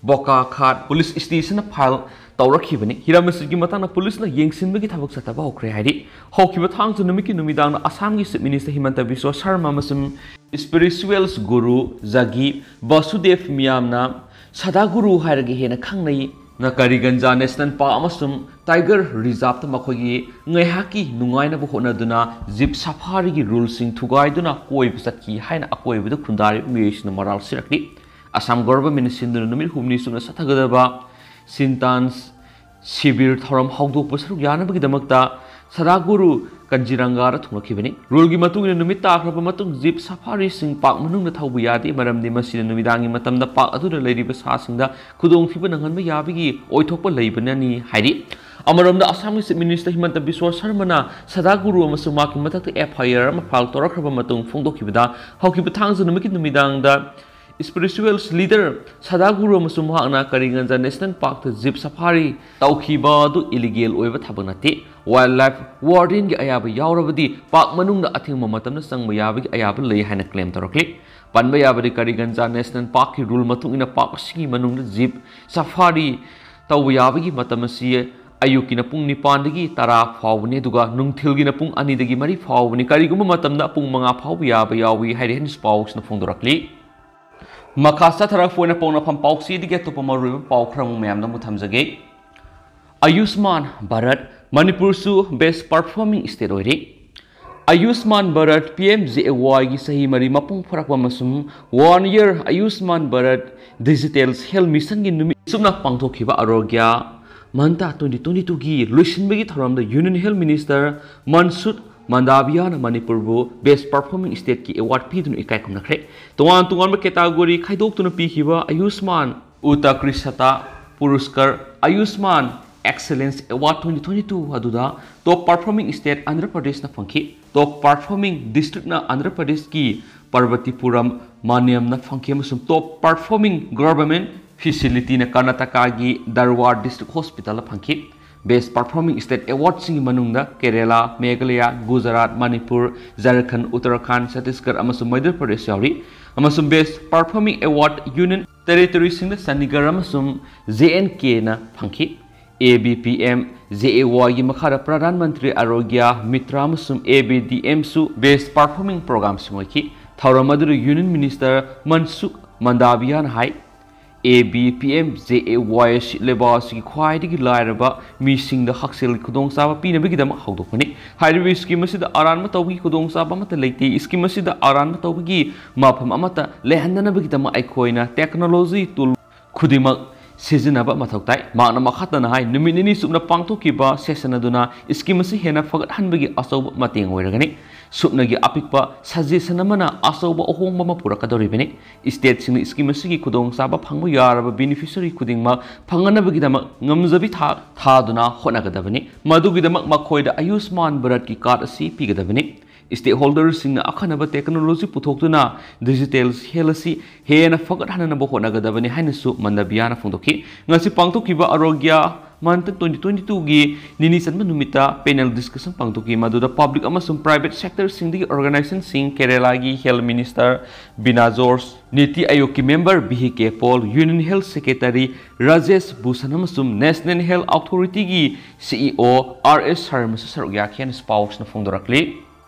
ꯕꯣꯀꯥꯈꯥꯠ ꯄꯨꯂꯤꯁ ꯁ꯭ꯇꯦꯁꯟꯗ ꯐꯥꯏꯜ ꯇꯧꯔꯛꯈꯤꯕꯅꯤ꯫ ꯍꯤꯔꯝ ꯑꯁꯤꯒꯤ ꯃꯇꯥꯡꯗ ꯄꯨꯂꯤꯁꯅ ꯌꯦꯡꯁꯤꯟꯕꯒꯤ ꯊꯕꯛ ꯆꯠꯊꯕ ꯍꯧꯈ꯭ꯔꯦ ꯍꯥꯏꯔꯤ꯫ ꯍꯧꯈꯤꯕ ꯊꯥꯡꯖ ꯅꯨꯃꯤꯠꯀꯤ ꯅꯨꯃꯤꯗꯥꯡꯗ ꯑꯁꯥꯝꯒꯤ ꯆꯤꯐ ꯃꯤꯅꯤꯁꯇꯔ ꯍꯤꯃꯟꯇ ꯕꯤꯁ꯭ꯋ ꯁꯔꯃ ꯑꯃꯁꯨꯡ ꯏꯁꯄꯤꯔꯤꯆꯨꯋꯦꯜꯁ ꯒꯨꯔꯨ ꯖꯒꯤ ꯕꯥꯁꯨꯗꯦꯕ ꯃꯤꯌꯥꯝꯅ ꯁꯗꯥꯒꯨꯔꯨ ꯍꯥꯏꯔꯒ ꯍꯦꯟꯅ ꯈꯪꯅꯩ꯫ ꯅ ꯀꯔꯤꯒꯟꯖꯥ ꯅꯦꯁꯅꯦꯜ ꯄꯥꯔꯛ ꯑꯃꯁꯨꯡ ꯇꯥꯏꯒꯔ ꯔꯤꯖꯥꯔꯚꯇ ꯃꯈꯣꯏꯒꯤ ꯉꯥꯏꯍꯥꯛꯀꯤ ꯅꯨꯡꯉꯥꯏꯅꯕ ꯍꯣꯠꯅꯗꯨꯅ ꯖꯤꯞ ꯁꯐꯥꯔꯤꯒꯤ ꯔꯨꯜꯁꯤꯡ ꯊꯨꯒꯥꯏꯗꯨꯅ ꯀꯣꯏꯕ ꯆꯠꯈꯤ ꯍꯥꯏꯅ ꯑꯀꯣꯏꯕꯗ ꯈꯨꯟꯗꯥꯔꯤꯕ ꯃꯤꯑꯣꯏꯁꯤꯡꯅ ꯃꯔꯥꯜ ꯁꯤꯔꯛꯂꯤ꯫ ꯑꯁꯥꯝ ꯒꯣꯚꯔꯟꯃꯦꯟꯠꯅ ꯁꯤꯟꯗꯨꯅ ꯅꯨꯃꯤꯠ ꯍꯨꯝꯅꯤ ꯆꯨꯞꯅ ꯆꯠꯊꯒꯗꯕ ꯁꯤꯟꯇꯥꯟꯁ ꯁꯤꯕꯤꯔ ꯊꯧꯔꯝ ꯍꯧꯗꯣꯛꯄ ꯁꯔꯨꯛ ꯌꯥꯅꯕꯒꯤꯗꯃꯛꯇ ꯁꯗꯥꯒꯨꯔꯨ ꯀꯟꯖꯤꯔꯪꯒꯥꯗ ꯊꯨꯡꯂꯛꯈꯤꯕꯅꯤ꯫ ꯔꯨꯜꯒꯤ ꯃꯇꯨꯡ ꯏꯟꯅ ꯅꯨꯃꯤꯠ ꯇꯥꯈ꯭ꯔꯕ ꯃꯇꯨꯡ ꯖꯤꯞ ꯁꯐꯥꯔꯤꯁꯤꯡ ꯄꯥꯔꯛ ꯃꯅꯨꯡꯗ ꯊꯧꯕ ꯌꯥꯗꯦ, ꯃꯔꯝꯗꯤ ꯃꯁꯤꯅ ꯅꯨꯃꯤꯗꯥꯡꯒꯤ ꯃꯇꯝꯗ ꯄꯥꯔꯛ ꯑꯗꯨꯗ ꯂꯩꯔꯤꯕ ꯁꯥꯁꯤꯡꯗ ꯈꯨꯗꯣꯡꯊꯤꯕ ꯅꯪꯍꯟꯕ ꯌꯥꯕꯒꯤ ꯑꯣꯏꯊꯣꯛꯄ ꯂꯩꯕꯅꯅꯤ ꯍꯥꯏꯔꯤ꯫ ꯑꯃꯔꯣꯝꯗ ꯑꯁꯥꯝꯒꯤ ꯆꯤꯐ ꯃꯤꯅꯤꯁꯇꯔ ꯍꯤꯃꯟꯇ ꯕꯤꯁ꯭ꯋ ꯁꯔꯃꯅ ꯁꯗꯥꯒꯨꯔꯨ ꯑꯃꯁꯨꯡ ꯃꯍꯥꯛꯀꯤ ꯃꯊꯛꯇ ꯑꯦꯐ ꯑꯥꯏ ꯑꯥꯔ ꯑꯃ ꯐꯥꯏꯜ ꯇꯧꯔꯛꯈ꯭ꯔꯕ ꯃꯇꯨꯡ ꯐꯣꯡꯗꯣꯛꯈꯤꯕꯗ, ꯍꯧꯈꯤꯕ ꯊꯥꯡꯖ ꯅꯨꯃꯤꯠꯀꯤ ꯅꯨꯃꯤꯗꯥꯡꯗ ꯏꯁꯄꯤꯔꯤꯆꯨꯋꯦꯜꯁ ꯂꯤꯗꯔ ꯁꯗꯥꯒꯨꯔꯨ ꯑꯃꯁꯨꯡ ꯃꯍꯥꯛꯅ ꯀꯔꯤꯒꯟꯖ ꯅꯦꯁꯅꯦꯜ ꯄꯥꯔꯛꯇ ꯖꯤꯞ ꯁꯐꯥꯔꯤ ꯇꯧꯈꯤꯕ ꯑꯗꯨ ꯏꯂꯤꯒꯦꯜ ꯑꯣꯏꯕ ꯊꯕꯛ ꯅꯠꯇꯦ꯫ ꯋꯥꯏꯜꯗ ꯂꯥꯏꯐ ꯋꯥꯔꯗꯦꯟꯒꯤ ꯑꯌꯥꯕ ꯌꯥꯎꯔꯕꯗꯤ ꯄꯥꯔꯛ ꯃꯅꯨꯡꯗ ꯑꯊꯤꯡꯕ ꯃꯇꯝꯗ ꯆꯪꯕ ꯌꯥꯕꯒꯤ ꯑꯌꯥꯕ ꯂꯩ ꯍꯥꯏꯅ ꯀ꯭ꯂꯦꯝ ꯇꯧꯔꯛꯂꯤ꯫ ꯄꯟꯕ ꯌꯥꯕꯗꯤ, ꯀꯔꯤꯒꯟꯖꯥ ꯅꯦꯁꯅꯦꯜ ꯄꯥꯔꯛꯀꯤ ꯔꯨꯜ ꯃꯇꯨꯡ ꯏꯟꯅ ꯄꯥꯔꯛ ꯑꯁꯤꯒꯤ ꯃꯅꯨꯡꯗ ꯖꯤꯞ ꯁꯐꯥꯔꯤ ꯇꯧꯕ ꯌꯥꯕꯒꯤ ꯃꯇꯝ ꯑꯁꯤ ꯑꯌꯨꯛꯀꯤꯅ ꯄꯨꯡ ꯅꯤꯄꯥꯟꯗꯒꯤ ꯇꯔꯥ ꯐꯥꯎꯕꯅꯤ, ꯑꯗꯨꯒ ꯅꯨꯡꯊꯤꯜꯒꯤꯅ ꯄꯨꯡ ꯑꯅꯤꯗꯒꯤ ꯃꯔꯤ ꯐꯥꯎꯕꯅꯤ꯫ ꯀꯔꯤꯒꯨꯝꯕ ꯃꯇꯝꯗ ꯄꯨꯡ ꯃꯉꯥ ꯐꯥꯎꯕ ꯌꯥꯕ ꯌꯥꯎꯏ ꯍꯥꯏꯔꯤ ꯍꯥꯏꯅꯁꯨ ꯄꯥꯎꯁꯤꯅ ꯐꯣꯡꯗꯣꯔꯛꯂꯤ꯫ ꯃꯈꯥ ꯆꯠꯊꯔꯛꯄ ꯑꯣꯏꯅ ꯄꯥꯎꯅꯐꯝ ꯄꯥꯎꯆꯦꯗꯒꯤ ꯑꯇꯣꯞꯄ ꯃꯔꯨꯑꯣꯏꯕ ꯄꯥꯎ ꯈꯔ ꯑꯃꯨꯛ ꯃꯌꯥꯝꯗ ꯑꯃꯨꯛ ꯊꯝꯖꯒꯦ꯫ ꯑꯌꯨꯁꯃꯥꯟ ꯚꯥꯔꯠ, ꯃꯅꯤꯄꯨꯔꯁꯨ ꯕꯦꯁ ꯄꯔꯐꯣꯔꯃꯤꯡ ꯁ꯭ꯇꯦꯠ ꯑꯣꯏꯔꯤ꯫ ꯑꯌꯨꯁꯃꯥꯟ ꯚꯥꯔꯠ ꯄꯤ ꯑꯦꯝ ꯖꯦ ꯑꯦ ꯋꯥꯏꯒꯤ ꯆꯍꯤ ꯃꯔꯤ ꯃꯄꯨꯡ ꯐꯥꯔꯛꯄ ꯑꯃꯁꯨꯡ ꯋꯥꯟ ꯏꯌꯔ ꯑꯌꯨꯁꯃꯥꯟ ꯚꯥꯔꯠ ꯗꯤꯖꯤꯇꯦꯜ ꯍꯦꯜꯊ ꯃꯤꯁꯟꯒꯤ ꯅꯨꯃꯤꯠ ꯆꯨꯞꯅ ꯄꯥꯡꯊꯣꯛꯈꯤꯕ ꯑꯥꯔꯣꯒ꯭ꯌ ꯃꯟꯇꯥ ꯇ꯭ꯋꯦꯟꯇꯤ ꯇ꯭ꯋꯦꯟꯇꯤ ꯇꯨꯒꯤ ꯂꯣꯏꯁꯤꯟꯕꯒꯤ ꯊꯧꯔꯝꯗ ꯌꯨꯅꯤꯌꯟ ꯍꯦꯜꯊ ꯃꯤꯅꯤꯁꯇꯔ ꯃꯟꯁꯨꯈ ꯃꯟꯗꯥꯚꯤꯌꯥꯅ ꯃꯅꯤꯄꯨꯔꯕꯨ ꯕꯦꯁ ꯄꯔꯐꯣꯔꯃꯤꯡ ꯁ꯭ꯇꯦꯠꯀꯤ ꯑꯦꯋꯥꯔꯗ ꯄꯤꯗꯨꯅ ꯏꯀꯥꯏ ꯈꯨꯝꯅꯈ꯭ꯔꯦ꯫ ꯇꯣꯉꯥꯟ ꯇꯣꯉꯥꯟꯕ ꯀꯦꯇꯥꯒꯣꯔꯤ ꯈꯥꯏꯗꯣꯛꯇꯨꯅ ꯄꯤꯈꯤꯕ ꯑꯌꯨꯁꯃꯥꯟ ꯎꯇꯀ꯭ꯔꯤꯁꯇ ꯄꯨꯔꯁꯀꯔ, ꯑꯌꯨꯁꯃꯥꯟ ꯑꯦꯛꯁꯦꯂꯦꯟꯁ ꯑꯦꯋꯥꯔꯗ ꯇ꯭ꯋꯦꯟꯇꯤ ꯇ꯭ꯋꯦꯟꯇꯤ ꯇꯨ ꯑꯗꯨꯗ ꯇꯣꯞ ꯄꯔꯐꯣꯔꯃꯤꯡ ꯁ꯭ꯇꯦꯠ ꯑꯟꯙ꯭ꯔ ꯄ꯭ꯔꯗꯦꯁꯅ ꯐꯪꯈꯤ꯫ ꯇꯣꯞ ꯄꯔꯐꯣꯔꯃꯤꯡ ꯗꯤꯁꯇ꯭ꯔꯤꯛꯅ ꯑꯟꯙ꯭ꯔ ꯄ꯭ꯔꯗꯦꯁꯀꯤ ꯄꯔꯕꯇꯤꯄꯨꯔꯝ ꯃꯥꯅ꯭ꯌꯝꯅ ꯐꯪꯈꯤ ꯑꯃꯁꯨꯡ ꯇꯣꯞ ꯄꯔꯐꯣꯔꯃꯤꯡ ꯒꯚꯔꯟꯃꯦꯟꯠ ꯐꯦꯁꯤꯂꯤꯇꯤꯅ ꯀꯔꯅꯥꯇꯀꯥꯒꯤ ꯙꯥꯔꯋꯥꯗ ꯗꯤꯁꯇ꯭ꯔꯤꯛ ꯍꯣꯁꯄꯤꯇꯥꯜꯗ ꯐꯪꯈꯤ꯫ Best Performing State Awardꯁꯤꯡꯒꯤ ꯃꯅꯨꯡꯗ ꯀꯦꯔꯦꯂꯥ, ꯃꯦꯘꯥꯂꯌꯥ, ꯒꯨꯖꯔꯥꯠ, ꯃꯅꯤꯄꯨꯔ, ꯖꯔꯈꯟ, ꯎꯠꯇꯔꯈꯥꯟꯗ, ꯁꯠꯇꯤꯁꯒꯔ ꯑꯃꯁꯨꯡ ꯃꯩꯙ꯭ꯌ ꯄ꯭ꯔꯗꯦꯁ ꯌꯥꯎꯔꯤ꯫ ꯑꯃꯁꯨꯡ Best Performing Award Union Territoryꯁꯤꯡꯗ Chandigarh ꯑꯃꯁꯨꯡ ꯖꯦ ꯑꯦꯟ ꯀꯦꯅ ꯐꯪꯈꯤ꯫ A B P M J A ꯋꯥꯏꯒꯤ ꯃꯈꯥꯗ ꯄ꯭ꯔꯙꯥꯟ ꯃꯟꯇ꯭ꯔꯤ ꯑꯥꯔꯣꯒ꯭ꯌ ꯃꯤꯇ꯭ꯔ ꯑꯃꯁꯨꯡ ꯑꯦ ꯕꯤ ꯗꯤ ꯑꯦꯝꯁꯨ Best Performing Programmeꯁꯤꯡ ꯑꯣꯏꯈꯤ꯫ ꯊꯧꯔꯝ ꯑꯗꯨꯗ Union Minister ꯃꯟꯁꯨꯈ ꯃꯟꯗꯥꯚꯤꯌꯥꯅ ꯍꯥꯏ, A B P M J A Y ꯑꯁꯤ ꯂꯩꯕꯥꯛ ꯑꯁꯤꯒꯤ ꯈ꯭ꯋꯥꯏꯗꯒꯤ ꯂꯥꯏꯔꯕ ꯃꯤꯁꯤꯡꯗ ꯍꯛꯁꯦꯜꯒꯤ ꯈꯨꯗꯣꯡꯆꯥꯕ ꯄꯤꯅꯕꯒꯤꯗꯃꯛ ꯍꯧꯗꯣꯛꯄꯅꯤ꯫ ꯍꯥꯏꯔꯤꯕ scheme ꯑꯁꯤꯗ ꯑꯔꯥꯟꯕ ꯇꯧꯕꯒꯤ ꯈꯨꯗꯣꯡꯆꯥꯕ ꯑꯃꯠꯇ ꯂꯩꯇꯦ꯫ Scheme ꯑꯁꯤꯗ ꯑꯔꯥꯟꯕ ꯇꯧꯕꯒꯤ ꯃꯐꯝ ꯑꯃꯠꯇ ꯂꯩꯍꯟꯗꯅꯕꯒꯤꯗꯃꯛ ꯑꯩꯈꯣꯏꯅ technology tool ꯈꯨꯗꯤꯡꯃꯛ ꯁꯤꯖꯤꯟꯅꯕ ꯃꯊꯧ ꯇꯥꯏ꯫ ꯃꯍꯥꯛꯅ ꯃꯈꯥ ꯇꯥꯅ ꯍꯥꯏ, ꯅꯨꯃꯤꯠ ꯅꯤꯅꯤ ꯆꯨꯞꯅ ꯄꯥꯡꯊꯣꯛꯈꯤꯕ session ꯑꯗꯨꯅ scheme ꯑꯁꯤ ꯍꯦꯟꯅ ꯐꯒꯠꯍꯟꯕꯒꯤ ꯑꯆꯧꯕ ꯃꯇꯦꯡ ꯑꯣꯏꯔꯒꯅꯤ꯫ ꯁꯨꯞꯅꯒꯤ ꯑꯄꯤꯛꯄ suggestion ꯑꯃꯅ ꯑꯆꯧꯕ ꯑꯍꯣꯡꯕ ꯑꯃ ꯄꯨꯔꯛꯀꯗꯧꯔꯤꯕꯅꯤ꯫ Stateꯁꯤꯡꯅ scheme ꯑꯁꯤꯒꯤ ꯈꯨꯗꯣꯡꯆꯥꯕ ꯐꯪꯕ ꯌꯥꯔꯕ beneficiary ꯈꯨꯗꯤꯡꯃꯛ ꯐꯪꯅꯅꯕꯒꯤꯗꯃꯛ ꯉꯝꯖꯕꯤ ꯊꯥꯛ ꯊꯥꯗꯨꯅ ꯍꯣꯠꯅꯒꯗꯕꯅꯤ꯫ ꯃꯗꯨꯒꯤꯗꯃꯛ ꯃꯈꯣꯏꯗ ꯑꯌꯨꯁꯃꯥꯟ ꯚꯥꯔꯠꯀꯤ card ꯑꯁꯤ ꯄꯤꯒꯗꯕꯅꯤ꯫ Stakeholderꯁꯤꯡꯅ ꯑꯈꯟꯅꯕ technology ꯄꯨꯊꯣꯛꯇꯨꯅ digital health ꯑꯁꯤ ꯍꯦꯟꯅ ꯐꯒꯠꯍꯟꯅꯕ ꯍꯣꯠꯅꯒꯗꯕꯅꯤ ꯍꯥꯏꯅꯁꯨ ꯃꯟꯗꯥꯚꯤꯌꯥꯅ ꯐꯣꯡꯗꯣꯛꯈꯤ꯫ ꯉꯁꯤ ꯄꯥꯡꯊꯣꯛꯈꯤꯕ ꯑꯥꯔꯣꯒ꯭ꯌ ꯃꯟꯊꯟ twenty twenty twoꯒꯤ ꯅꯤꯅꯤ ꯆꯟꯕ ꯅꯨꯃꯤꯠꯇ panel discussion ꯄꯥꯡꯊꯣꯛꯈꯤ, ꯃꯗꯨꯗ public ꯑꯃꯁꯨꯡ private sectorꯁꯤꯡꯗꯒꯤ organizationꯁꯤꯡ, ꯀꯦꯔꯦꯂꯥꯒꯤ Health Minister Bina George, NITI ꯑꯥꯌꯣꯒꯀꯤ member V K Paul, Union Health Secretary Rajesh Bhushan ꯑꯃꯁꯨꯡ National Health Authorityꯒꯤ C E O R S ꯁꯔꯃꯁꯨ ꯁꯔꯨꯛ ꯌꯥꯈꯤ ꯍꯥꯏꯅ ꯄꯥꯎꯁꯤꯅ ꯐꯣꯡꯗꯣꯔꯛꯂꯤ꯫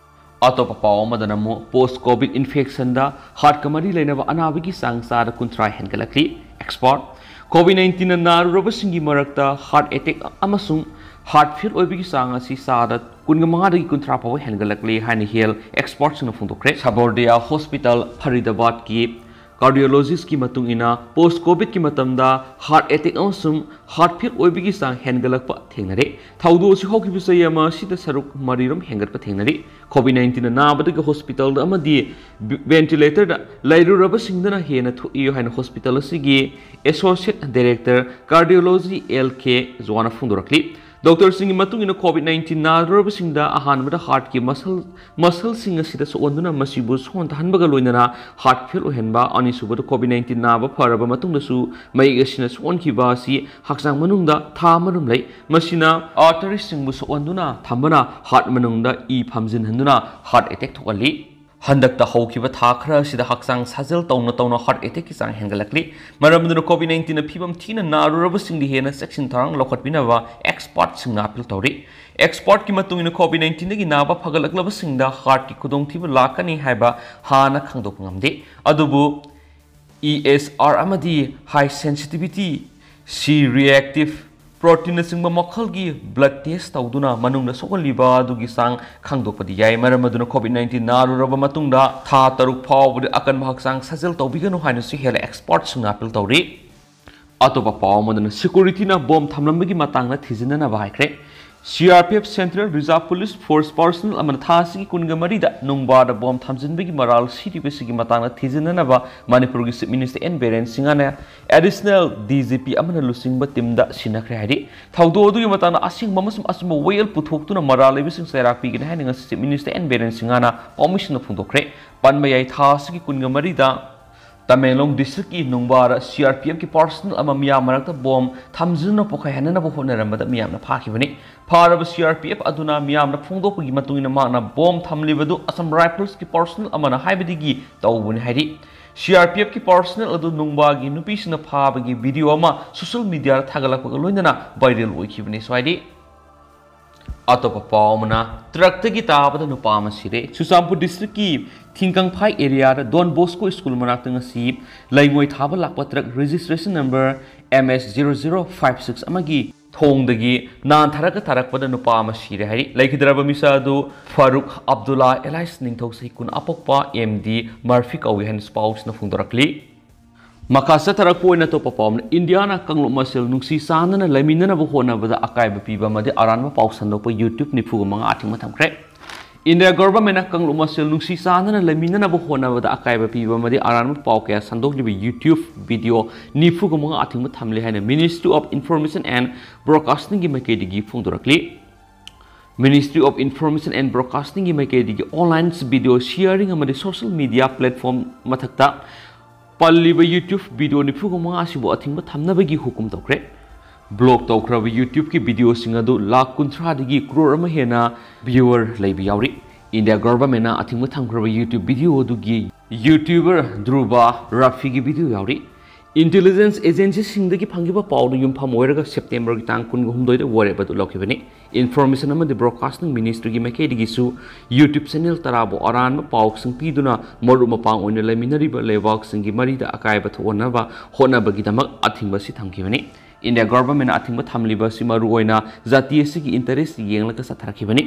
ꯑꯇꯣꯞꯄ ꯄꯥꯎ ꯑꯃꯗꯅ ꯑꯃꯨꯛ post covid infectionꯗ heartꯀ ꯃꯔꯤ ꯂꯩꯅꯕ ꯑꯅꯥꯕꯒꯤ ꯆꯥꯡ ꯆꯥꯗ ꯀꯨꯟꯊ꯭ꯔꯥ ꯍꯦꯟꯒꯠꯂꯛꯂꯤ꯫ Expert, covid nineteenꯅ ꯅꯥꯔꯨꯔꯕꯁꯤꯡꯒꯤ ꯃꯔꯛꯇ heart attack ꯑꯃꯁꯨꯡ heart fail ꯑꯣꯏꯕꯒꯤ ꯆꯥꯡ ꯑꯁꯤ ꯆꯥꯗ ꯀꯨꯟꯒ ꯃꯉꯥꯗꯒꯤ ꯀꯨꯟꯊ꯭ꯔꯥ ꯐꯥꯎꯕ ꯍꯦꯟꯒꯠꯂꯛꯂꯤ ꯍꯥꯏꯅ health expertꯁꯤꯡꯅ ꯐꯣꯡꯗꯣꯛꯈ꯭ꯔꯦ꯫ ꯁꯕꯔꯗꯤꯌꯥ Hospital ꯐꯔꯤꯗꯥꯕꯥꯗꯀꯤ cardiologistꯀꯤ ꯃꯇꯨꯡ ꯏꯟꯅ, post covidꯀꯤ ꯃꯇꯝꯗ heart attack ꯑꯃꯁꯨꯡ heart fail ꯑꯣꯏꯕꯒꯤ ꯆꯥꯡ ꯍꯦꯟꯒꯠꯂꯛꯄ ꯊꯦꯡꯅꯔꯦ꯫ ꯊꯧꯗꯣꯛ ꯑꯁꯤ ꯍꯧꯈꯤꯕ ꯆꯍꯤ ꯑꯃ ꯑꯁꯤꯗ ꯁꯔꯨꯛ ꯃꯔꯤꯔꯣꯝ ꯍꯦꯟꯒꯠꯄ ꯊꯦꯡꯅꯔꯤ꯫ Covid nineteenꯅ ꯅꯥꯕꯗꯒꯤ hospitalꯗ ꯑꯃꯗꯤ ventilatorꯗ ꯂꯩꯔꯨꯔꯕꯁꯤꯡꯗꯅ ꯍꯦꯟꯅ ꯊꯣꯛꯏ ꯍꯥꯏꯅ hospital ꯑꯁꯤꯒꯤ Associate Director Cardiology L K ꯖꯣꯅ ꯐꯣꯡꯗꯣꯔꯛꯂꯤ꯫ ꯗꯣꯛꯇꯔꯁꯤꯡꯒꯤ ꯃꯇꯨꯡ ꯏꯟꯅ, COVID nineteen ꯅꯥꯔꯨꯔꯕꯁꯤꯡꯗ ꯑꯍꯥꯟꯕꯗ heartꯀꯤ muscle muscleꯁꯤꯡ ꯑꯁꯤꯗ ꯁꯣꯛꯍꯟꯗꯨꯅ ꯃꯁꯤꯕꯨ ꯁꯣꯟꯊꯍꯟꯕꯒ ꯂꯣꯏꯅꯅ heart fail ꯑꯣꯏꯍꯟꯕ, ꯑꯅꯤꯁꯨꯕꯗ COVID nineteen ꯅꯥꯕ ꯐꯔꯕ ꯃꯇꯨꯡꯗꯁꯨ ꯃꯌꯦꯛ ꯑꯁꯤꯅ ꯁꯣꯛꯍꯟꯈꯤꯕ ꯑꯁꯤ ꯍꯛꯆꯥꯡ ꯃꯅꯨꯡꯗ ꯊꯥ ꯑꯃꯔꯣꯝ ꯂꯩ꯫ ꯃꯁꯤꯅ arteriesꯁꯤꯡꯕꯨ ꯁꯣꯛꯍꯟꯗꯨꯅ ꯊꯝꯕꯅ heart ꯃꯅꯨꯡꯗ ꯏ ꯐꯝꯖꯤꯟꯍꯟꯗꯨꯅ heart attack ꯊꯣꯛꯍꯜꯂꯤ꯫ ꯍꯟꯗꯛꯇ ꯍꯧꯈꯤꯕ ꯊꯥ ꯈꯔ ꯑꯁꯤꯗ ꯍꯛꯆꯥꯡ ꯁꯥꯖꯦꯜ ꯇꯧꯅ ꯇꯧꯅ heart attackꯀꯤ ꯆꯥꯡ ꯍꯦꯟꯒꯠꯂꯛꯂꯤ꯫ ꯃꯔꯝ ꯑꯗꯨꯅ COVID nineteenꯅ ꯐꯤꯕꯝ ꯊꯤꯅ ꯅꯥꯔꯨꯔꯕꯁꯤꯡꯗꯤ ꯍꯦꯟꯅ ꯆꯦꯛꯁꯤꯟ ꯊꯧꯔꯥꯡ ꯂꯧꯈꯠꯄꯤꯅꯕ expertꯁꯤꯡꯅ appeal ꯇꯧꯔꯤ꯫ Expertꯀꯤ ꯃꯇꯨꯡ ꯏꯟꯅ, COVID nineteenꯗꯒꯤ ꯅꯥꯕ ꯐꯒꯠꯂꯛꯂꯕꯁꯤꯡꯗ heartꯀꯤ ꯈꯨꯗꯣꯡꯊꯤꯕ ꯂꯥꯛꯀꯅꯤ ꯍꯥꯏꯕ ꯍꯥꯟꯅ ꯈꯪꯗꯣꯛꯄ ꯉꯝꯗꯦ꯫ ꯑꯗꯨꯕꯨ E S R ꯑꯃꯗꯤ high sensitivity, C reactive proteinꯅꯆꯤꯡꯕ ꯃꯈꯜꯒꯤ blood test ꯇꯧꯗꯨꯅ ꯃꯅꯨꯡꯗ ꯁꯣꯛꯍꯜꯂꯤꯕ ꯑꯗꯨꯒꯤ ꯆꯥꯡ ꯈꯪꯗꯣꯛꯄꯗꯤ ꯌꯥꯏ꯫ ꯃꯔꯝ ꯑꯗꯨꯅ COVID nineteen ꯅꯥꯔꯨꯔꯕ ꯃꯇꯨꯡꯗ ꯊꯥ ꯇꯔꯨꯛ ꯐꯥꯎꯕꯗꯤ ꯑꯀꯟꯕ ꯍꯛꯆꯥꯡ ꯁꯥꯖꯦꯜ ꯇꯧꯕꯤꯒꯅꯨ ꯍꯥꯏꯅꯁꯨ health expertꯁꯤꯡꯅ appeal ꯇꯧꯔꯤ꯫ ꯑꯇꯣꯞꯄ ꯄꯥꯎ ꯑꯃꯗꯅ, securityꯅ bomb ꯊꯝꯂꯝꯕꯒꯤ ꯃꯇꯥꯡꯗ ꯊꯤꯖꯤꯟꯅꯅꯕ ꯍꯥꯏꯈ꯭ꯔꯦ꯫ C R P F Central Reserve Police Force personnel ꯑꯃꯅ ꯊꯥ ꯑꯁꯤꯒꯤ ꯀꯨꯟꯒ ꯃꯔꯤꯗ ꯅꯨꯡꯕꯥꯗ bomb ꯊꯝꯖꯤꯟꯕꯒꯤ ꯃꯔꯥꯜ ꯁꯤꯔꯤꯕꯁꯤꯒꯤ ꯃꯇꯥꯡꯗ ꯊꯤꯖꯤꯟꯅꯅꯕ ꯃꯅꯤꯄꯨꯔꯒꯤ Chief Minister N ꯕꯤꯔꯦꯟ ꯁꯤꯡꯍꯅ additional D G P ꯑꯃꯅ ꯂꯨꯆꯤꯡꯕ teamꯗ ꯁꯤꯟꯅꯈ꯭ꯔꯦ ꯍꯥꯏꯔꯤ꯫ ꯊꯧꯗꯣꯛ ꯑꯗꯨꯒꯤ ꯃꯇꯥꯡꯗ ꯑꯁꯦꯡꯕ ꯑꯃꯁꯨꯡ ꯑꯆꯨꯝꯕ ꯋꯥꯌꯦꯜ ꯄꯨꯊꯣꯛꯇꯨꯅ ꯃꯔꯥꯜ ꯂꯩꯕꯁꯤꯡ ꯆꯩꯔꯥꯛ ꯄꯤꯒꯅꯤ ꯍꯥꯏꯅ ꯉꯁꯤ Chief Minister N ꯕꯤꯔꯦꯟ ꯁꯤꯡꯍꯅ commissionꯗ ꯐꯣꯡꯗꯣꯛꯈ꯭ꯔꯦ꯫ ꯄꯟꯕ ꯌꯥꯏ, ꯊꯥ ꯑꯁꯤꯒꯤ ꯀꯨꯟꯒ ꯃꯔꯤꯗ Tamenglong districtꯀꯤ ꯅꯨꯡꯕꯥꯗ C R P Fꯀꯤ personnel ꯑꯃ ꯃꯤꯌꯥꯝ ꯃꯔꯛꯇ bomb ꯊꯝꯖꯤꯟꯗꯨꯅ ꯄꯣꯈꯥꯏꯍꯟꯅꯅꯕ ꯍꯣꯠꯅꯔꯝꯕꯗ ꯃꯤꯌꯥꯝꯅ ꯐꯥꯈꯤꯕꯅꯤ꯫ ꯐꯥꯔꯕ C R P F ꯑꯗꯨꯅ ꯃꯤꯌꯥꯝꯅ ꯐꯣꯡꯗꯣꯛꯄꯒꯤ ꯃꯇꯨꯡ ꯏꯟꯅ ꯃꯍꯥꯛꯅ bomb ꯊꯝꯂꯤꯕꯗꯨ Assam Riflesꯀꯤ personnel ꯑꯃꯅ ꯍꯥꯏꯕꯗꯒꯤ ꯇꯧꯕꯅꯤ ꯍꯥꯏꯔꯤ꯫ C R P Fꯀꯤ personnel ꯑꯗꯨ ꯅꯨꯡꯕꯥꯒꯤ ꯅꯨꯄꯤꯁꯤꯡꯅ ꯐꯥꯕꯒꯤ video ꯑꯃ social mediaꯗ ꯊꯥꯒꯠꯂꯛꯄꯒ ꯂꯣꯏꯅꯅ viral ꯑꯣꯏꯈꯤꯕꯅꯤ꯫ ꯁ꯭ꯋꯥꯏꯗꯤ ꯑꯇꯣꯞꯄ ꯄꯥꯎ ꯑꯃꯅ, truckꯇꯒꯤ ꯇꯥꯕꯗ ꯅꯨꯄꯥ ꯑꯃ ꯁꯤꯔꯦ꯫ ꯆꯨꯔꯆꯥꯟꯄꯨꯔ districtꯀꯤ ꯊꯤꯡꯀꯪꯐꯥꯏ areaꯗ Don Bosco school ꯃꯅꯥꯛꯇ ꯉꯁꯤ ꯂꯩꯉꯣꯏ ꯊꯥꯕ ꯂꯥꯛꯄ truck registration number M S zero zero five six ꯑꯃꯒꯤ ꯊꯣꯡꯗꯒꯤ ꯅꯥꯟꯊꯔꯒ ꯇꯥꯔꯛꯄꯗ ꯅꯨꯄꯥ ꯑꯃ ꯁꯤꯔꯦ ꯍꯥꯏꯔꯤ꯫ ꯂꯩꯈꯤꯗ꯭ꯔꯕ ꯃꯤꯁꯛ ꯑꯗꯨ ꯐꯥꯔꯨꯛ ꯑꯕꯗꯨꯜꯂꯥ alias ꯅꯤꯡꯊꯧ ꯆꯍꯤ ꯀꯨꯟ ꯑꯄꯣꯛꯄ M D Murphy ꯀꯧꯏ ꯍꯥꯏꯅ ꯄꯥꯎꯁꯤꯅ ꯐꯣꯡꯗꯣꯔꯛꯂꯤ꯫ ꯃꯈꯥ ꯆꯠꯊꯔꯛꯄ ꯑꯣꯏꯅ ꯑꯇꯣꯞꯄ ꯄꯥꯎ ꯑꯃꯅ, ꯏꯟꯗꯤꯌꯥꯅ ꯀꯥꯡꯂꯨꯞ ꯃꯁꯦꯜ ꯅꯨꯡꯁꯤ ꯆꯥꯟꯅꯅ ꯂꯩꯃꯤꯟꯅꯅꯕ ꯍꯣꯠꯅꯕꯗ ꯑꯀꯥꯏꯕ ꯄꯤꯕ ꯑꯃꯗꯤ ꯑꯔꯥꯟꯕ ꯄꯥꯎ ꯁꯟꯗꯣꯛꯄ YouTube ꯅꯤꯐꯨꯒ ꯃꯉꯥ ꯑꯊꯤꯡꯕ ꯊꯝꯈ꯭ꯔꯦ꯫ ꯏꯟꯗꯤꯌꯥ ꯒꯚꯔꯟꯃꯦꯟꯠꯅ ꯀꯥꯡꯂꯨꯞ ꯃꯁꯦꯜ ꯅꯨꯡꯁꯤ ꯆꯥꯟꯅꯅ ꯂꯩꯃꯤꯟꯅꯅꯕ ꯍꯣꯠꯅꯕꯗ ꯑꯀꯥꯏꯕ ꯄꯤꯕ ꯑꯃꯗꯤ ꯑꯔꯥꯟꯕ ꯄꯥꯎ ꯀꯌꯥ ꯁꯟꯗꯣꯛꯂꯤꯕ YouTube video ꯅꯤꯐꯨꯒ ꯃꯉꯥ ꯑꯊꯤꯡꯕ ꯊꯝꯂꯦ ꯍꯥꯏꯅ Ministry of Information and Broadcastingꯒꯤ ꯃꯥꯏꯀꯩꯗꯒꯤ ꯐꯣꯡꯗꯣꯔꯛꯂꯤ꯫ Ministry of Information and Broadcastingꯒꯤ ꯃꯥꯏꯀꯩꯗꯒꯤ online video sharing ꯑꯃꯗꯤ social media platform ꯃꯊꯛꯇ ꯄꯜꯂꯤꯕ YouTube video ꯅꯤꯐꯨꯒ ꯃꯉꯥ ꯑꯁꯤꯕꯨ ꯑꯊꯤꯡꯕ ꯊꯝꯅꯕꯒꯤ ꯍꯨꯀꯨꯝ ꯇꯧꯈ꯭ꯔꯦ꯫ Block ꯇꯧꯈ꯭ꯔꯕ YouTubeꯀꯤ videoꯁꯤꯡ ꯑꯗꯨ ꯂꯥꯈ ꯀꯨꯟꯊ꯭ꯔꯥꯗꯒꯤ ꯀ꯭ꯔꯣꯔ ꯑꯃ ꯍꯦꯟꯅ viewer ꯂꯩꯕ ꯌꯥꯎꯔꯤ꯫ ꯏꯟꯗꯤꯌꯥ ꯒꯚꯔꯟꯃꯦꯟꯠꯅ ꯑꯊꯤꯡꯕ ꯊꯝꯈ꯭ꯔꯕ YouTube video ꯑꯗꯨꯒꯤ YouTuber ꯙ꯭ꯔꯨꯕ ꯔꯥꯐꯤꯒꯤ video ꯌꯥꯎꯔꯤ꯫ Intelligence agencyꯁꯤꯡꯗꯒꯤ ꯐꯪꯈꯤꯕ ꯄꯥꯎꯗ ꯌꯨꯝꯐꯝ ꯑꯣꯏꯔꯒ Septemberꯒꯤ ꯇꯥꯡ ꯀꯨꯟꯒ ꯍꯨꯝꯗꯣꯏꯗ ꯋꯥꯔꯦꯞ ꯑꯗꯨ ꯂꯧꯈꯤꯕꯅꯤ꯫ Information ꯑꯃꯗꯤ Broadcasting Ministryꯒꯤ ꯃꯥꯏꯀꯩꯗꯒꯤꯁꯨ YouTube channel ꯇꯔꯥꯕꯨ ꯑꯔꯥꯟꯕ ꯄꯥꯎꯁꯤꯡ ꯄꯤꯗꯨꯅ ꯃꯔꯨꯞ ꯃꯄꯥꯡ ꯑꯣꯏꯅ ꯂꯩꯃꯤꯟꯅꯔꯤꯕ ꯂꯩꯕꯥꯛꯁꯤꯡꯒꯤ ꯃꯔꯤꯗ ꯑꯀꯥꯏꯕ ꯊꯣꯛꯍꯟꯅꯕ ꯍꯣꯠꯅꯕꯒꯤꯗꯃꯛ ꯑꯊꯤꯡꯕ ꯑꯁꯤ ꯊꯝꯈꯤꯕꯅꯤ꯫ ꯏꯟꯗꯤꯌꯥ ꯒꯚꯔꯟꯃꯦꯟꯠꯅ ꯑꯊꯤꯡꯕ ꯊꯝꯂꯤꯕ ꯑꯁꯤ ꯃꯔꯨꯑꯣꯏꯅ ꯖꯥꯇꯤ ꯑꯁꯤꯒꯤ interest ꯌꯦꯡꯂꯒ ꯆꯠꯊꯔꯛꯈꯤꯕꯅꯤ꯫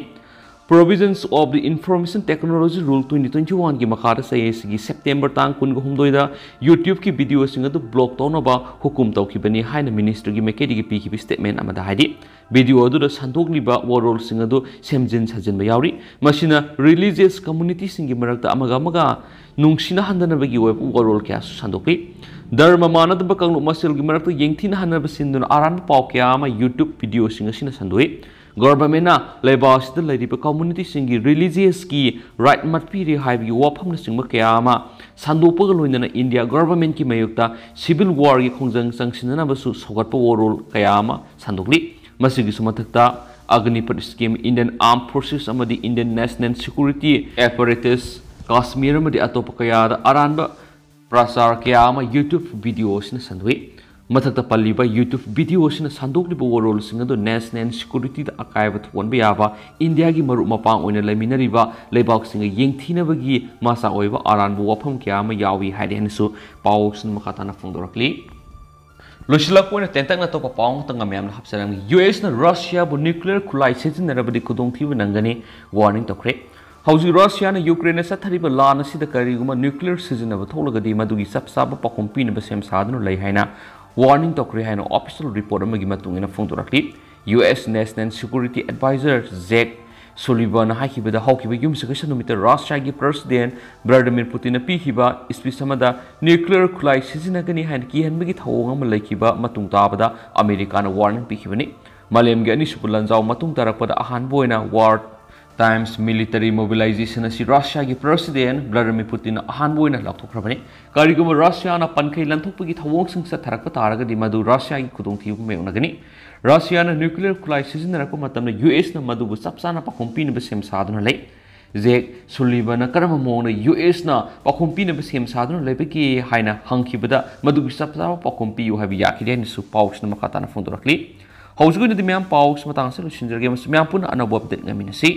Provisions of the Information Technology Rule twenty twenty-oneꯒꯤ ꯃꯈꯥꯗ ꯆꯍꯤ ꯑꯁꯤꯒꯤ September ꯇꯥꯡ ꯀꯨꯟꯒ ꯍꯨꯝꯗꯣꯏꯗ YouTubeꯀꯤ videoꯁꯤꯡ ꯑꯗꯨ block ꯇꯧꯅꯕ ꯍꯨꯀꯨꯝ ꯇꯧꯈꯤꯕꯅꯤ ꯍꯥꯏꯅ Ministryꯒꯤ ꯃꯥꯏꯀꯩꯗꯒꯤ ꯄꯤꯈꯤꯕ statement ꯑꯃꯗ ꯍꯥꯏꯔꯤ, video ꯑꯗꯨꯗ ꯁꯟꯗꯣꯛꯂꯤꯕ ꯋꯥꯔꯣꯜꯁꯤꯡ ꯑꯗꯨ ꯁꯦꯝꯖꯤꯟ ꯁꯥꯖꯤꯟꯕ ꯌꯥꯎꯔꯤ꯫ ꯃꯁꯤꯅ religious communityꯁꯤꯡꯒꯤ ꯃꯔꯛꯇ ꯑꯃꯒ ꯑꯃꯒ ꯅꯨꯡꯁꯤꯅꯍꯟꯗꯅꯕꯒꯤ ꯑꯣꯏꯕ ꯋꯥꯔꯣꯜ ꯀꯌꯥꯁꯨ ꯁꯟꯗꯣꯛꯂꯤ꯫ ꯙꯔꯃ ꯃꯥꯟꯅꯗꯕ ꯀꯥꯡꯂꯨꯞ ꯃꯁꯦꯜꯒꯤ ꯃꯔꯛꯇ ꯌꯦꯡꯊꯤꯅꯍꯟꯅꯕ ꯁꯤꯟꯗꯨꯅ ꯑꯔꯥꯟꯕ ꯄꯥꯎ ꯀꯌꯥ ꯑꯃ YouTube videoꯁꯤꯡ ꯑꯁꯤꯅ ꯁꯟꯗꯣꯛꯏ꯫ ꯒꯚꯔꯟꯃꯦꯟꯠꯅ ꯂꯩꯕꯥꯛ ꯑꯁꯤꯗ ꯂꯩꯔꯤꯕ communityꯁꯤꯡꯒꯤ religiousꯀꯤ right ꯃꯠꯄꯤꯔꯦ ꯍꯥꯏꯕꯒꯤ ꯋꯥꯐꯝꯅꯆꯤꯡꯕ ꯀꯌꯥ ꯑꯃ ꯁꯟꯗꯣꯛꯄꯒ ꯂꯣꯏꯅꯅ ꯏꯟꯗꯤꯌꯥ ꯒꯚꯔꯟꯃꯦꯟꯠꯀꯤ ꯃꯥꯌꯣꯛꯇ civil warꯒꯤ ꯈꯣꯡꯖꯪ ꯆꯪꯁꯤꯟꯅꯅꯕꯁꯨ ꯁꯧꯒꯠꯄ ꯋꯥꯔꯣꯜ ꯀꯌꯥ ꯑꯃ ꯁꯟꯗꯣꯛꯂꯤ꯫ ꯃꯁꯤꯒꯤꯁꯨ ꯃꯊꯛꯇ Agnipath scheme, Indian Armed Forces ꯑꯃꯗꯤ Indian National Security Apparatus, Kashmir ꯑꯃꯗꯤ ꯑꯇꯣꯞꯄ ꯀꯌꯥꯗ ꯑꯔꯥꯟꯕ ꯄ꯭ꯔꯆꯥꯔ ꯀꯌꯥ ꯑꯃ YouTube video ꯑꯁꯤꯅ ꯁꯟꯗꯣꯛꯏ꯫ ꯃꯊꯛꯇ ꯄꯜꯂꯤꯕ YouTube video ꯑꯁꯤꯅ ꯁꯟꯗꯣꯛꯂꯤꯕ ꯋꯥꯔꯣꯜꯁꯤꯡ ꯑꯗꯨ national securityꯗ ꯑꯀꯥꯏꯕ ꯊꯣꯛꯍꯟꯕ ꯌꯥꯕ, ꯏꯟꯗꯤꯌꯥꯒꯤ ꯃꯔꯨꯞ ꯃꯄꯥꯡ ꯑꯣꯏꯅ ꯂꯩꯃꯤꯟꯅꯔꯤꯕ ꯂꯩꯕꯥꯛꯁꯤꯡꯒ ꯌꯦꯡꯊꯤꯅꯕꯒꯤ ꯃꯆꯥꯛ ꯑꯣꯏꯕ ꯑꯔꯥꯟꯕ ꯋꯥꯐꯝ ꯀꯌꯥ ꯑꯃ ꯌꯥꯎꯏ ꯍꯥꯏꯔꯤ ꯍꯥꯏꯅꯁꯨ ꯄꯥꯎꯁꯤꯡ ꯃꯈꯥ ꯇꯥꯅ ꯐꯣꯡꯗꯣꯔꯛꯂꯤ꯫ ꯂꯣꯏꯁꯤꯜꯂꯛꯄ ꯑꯣꯏꯅ ꯇꯦꯟꯇꯛꯅ ꯑꯇꯣꯞꯄ ꯄꯥꯎ ꯑꯃꯇꯪꯒ ꯃꯌꯥꯝꯅ ꯍꯥꯞꯆꯔꯝꯒꯦ꯫ USꯅ ꯔꯁꯤꯌꯥꯕꯨ nuclear ꯈꯨꯠꯂꯥꯏ ꯁꯤꯖꯤꯟꯅꯔꯕꯗꯤ ꯈꯨꯗꯣꯡꯊꯤꯕ ꯅꯪꯒꯅꯤ warning ꯇꯧꯈ꯭ꯔꯦ꯫ ꯍꯧꯖꯤꯛ ꯔꯁꯤꯌꯥꯅ ꯌꯨꯀ꯭ꯔꯦꯟꯗ ꯆꯠꯊꯔꯤꯕ ꯂꯥꯟ ꯑꯁꯤꯗ ꯀꯔꯤꯒꯨꯝꯕ nuclear ꯁꯤꯖꯤꯟꯅꯕ ꯊꯣꯛꯂꯒꯗꯤ ꯃꯗꯨꯒꯤ ꯆꯞ ꯆꯥꯕ ꯄꯥꯎꯈꯨꯝ ꯄꯤꯅꯕ ꯁꯦꯝ ꯁꯥꯗꯨꯅ ꯂꯩ ꯍꯥꯏꯅ warning ꯇꯧꯈ꯭ꯔꯦ ꯍꯥꯏꯅ official report ꯑꯃꯒꯤ ꯃꯇꯨꯡ ꯏꯟꯅ ꯐꯣꯡꯗꯣꯔꯛꯂꯤ꯫ US National Security Advisor Jake ꯁꯨꯂꯤꯚꯟꯅ ꯍꯥꯏꯈꯤꯕꯗ, ꯍꯧꯈꯤꯕ ꯌꯨꯝꯁꯀꯩꯁ ꯅꯨꯃꯤꯠꯇ ꯔꯁꯤꯌꯥꯒꯤ ꯄ꯭ꯔꯁꯤꯗꯦꯟ ꯚ꯭ꯂꯥꯗꯤꯃꯤꯔ ꯄꯨꯇꯤꯟꯅ ꯄꯤꯈꯤꯕ ꯁ꯭ꯄꯤꯆ ꯑꯃꯗ ꯅ꯭ꯌꯨꯀ꯭ꯂꯤꯌꯔ ꯈꯨꯠꯂꯥꯏ ꯁꯤꯖꯤꯟꯅꯒꯅꯤ ꯍꯥꯏꯅ ꯀꯤꯍꯟꯕꯒꯤ ꯊꯧꯑꯣꯡ ꯑꯃ ꯂꯩꯈꯤꯕ ꯃꯇꯨꯡ ꯇꯥꯕꯗ ꯑꯃꯦꯔꯤꯀꯥꯅ ꯋꯥꯔꯅꯤꯡ ꯄꯤꯈꯤꯕꯅꯤ꯫ ꯃꯥꯂꯦꯝꯒꯤ ꯑꯅꯤꯁꯨꯕ ꯂꯥꯟꯖꯥꯎ ꯃꯇꯨꯡ ꯇꯥꯔꯛꯄꯗ ꯑꯍꯥꯟꯕ ꯑꯣꯏꯅ ꯋꯥꯔ ꯇꯥꯏꯝꯁ ꯃꯤꯂꯤꯇꯔꯤ ꯃꯣꯕꯤꯂꯥꯏꯖꯦꯁꯟ ꯑꯁꯤ ꯔꯁꯤꯌꯥꯒꯤ ꯄ꯭ꯔꯁꯤꯗꯦꯟ ꯚ꯭ꯂꯥꯗꯤꯃꯤꯔ ꯄꯨꯇꯤꯟꯅ ꯑꯍꯥꯟꯕ ꯑꯣꯏꯅ ꯂꯥꯎꯊꯣꯛꯈ꯭ꯔꯕꯅꯤ꯫ ꯀꯔꯤꯒꯨꯝꯕ ꯔꯁꯤꯌꯥꯅ ꯄꯟꯈꯩ ꯂꯥꯟꯊꯣꯛꯄꯒꯤ ꯊꯧꯑꯣꯡꯁꯤꯡ ꯆꯠꯊꯔꯛꯄ ꯇꯥꯔꯒꯗꯤ, ꯃꯗꯨ ꯔꯁꯤꯌꯥꯒꯤ ꯈꯨꯗꯣꯡꯊꯤꯕ ꯃꯥꯌꯣꯛꯅꯒꯅꯤ꯫ ꯔꯁꯤꯌꯥꯅ ꯅ꯭ꯌꯨꯀ꯭ꯂꯤꯌꯔ ꯈꯨꯠꯂꯥꯏ ꯁꯤꯖꯤꯟꯅꯔꯛꯄ ꯃꯇꯝꯗ ꯌꯨ ꯑꯦꯁꯅ ꯃꯗꯨꯕꯨ ꯆꯞ ꯆꯥꯅ ꯄꯥꯎꯈꯨꯝ ꯄꯤꯅꯕ ꯁꯦꯝ ꯁꯥꯗꯨꯅ ꯂꯩ꯫ ꯖꯦꯛ ꯁꯨꯂꯤꯚꯟꯅ ꯀꯔꯝꯕ ꯃꯑꯣꯡꯗ ꯌꯨ ꯑꯦꯁꯅ ꯄꯥꯎꯈꯨꯝ ꯄꯤꯅꯕ ꯁꯦꯝ ꯁꯥꯗꯨꯅ ꯂꯩꯕꯒꯦ ꯍꯥꯏꯅ ꯍꯪꯈꯤꯕꯗ, ꯃꯗꯨꯒꯤ ꯆꯞ ꯆꯥꯕ ꯄꯥꯎꯈꯨꯝ ꯄꯤꯌꯨ ꯍꯥꯏꯕ ꯌꯥꯈꯤꯗꯦ ꯍꯥꯏꯅꯁꯨ ꯄꯥꯎꯁꯤꯅ ꯃꯈꯥ ꯇꯥꯅ ꯐꯣꯡꯗꯣꯔꯛꯂꯤ꯫ ꯍꯧꯖꯤꯛ ꯑꯣꯏꯅꯗꯤ ꯃꯌꯥꯝ ꯄꯥꯎꯁꯤ ꯃꯇꯥꯡ ꯑꯁꯤꯗ ꯂꯣꯏꯁꯤꯟꯖꯔꯒꯦ, ꯃꯁꯤ ꯃꯌꯥꯝ ꯄꯨꯟꯅ ꯑꯅꯧꯕ ꯑꯞꯗꯦꯠ ꯉꯥꯏꯃꯤꯟꯅꯁꯤ꯫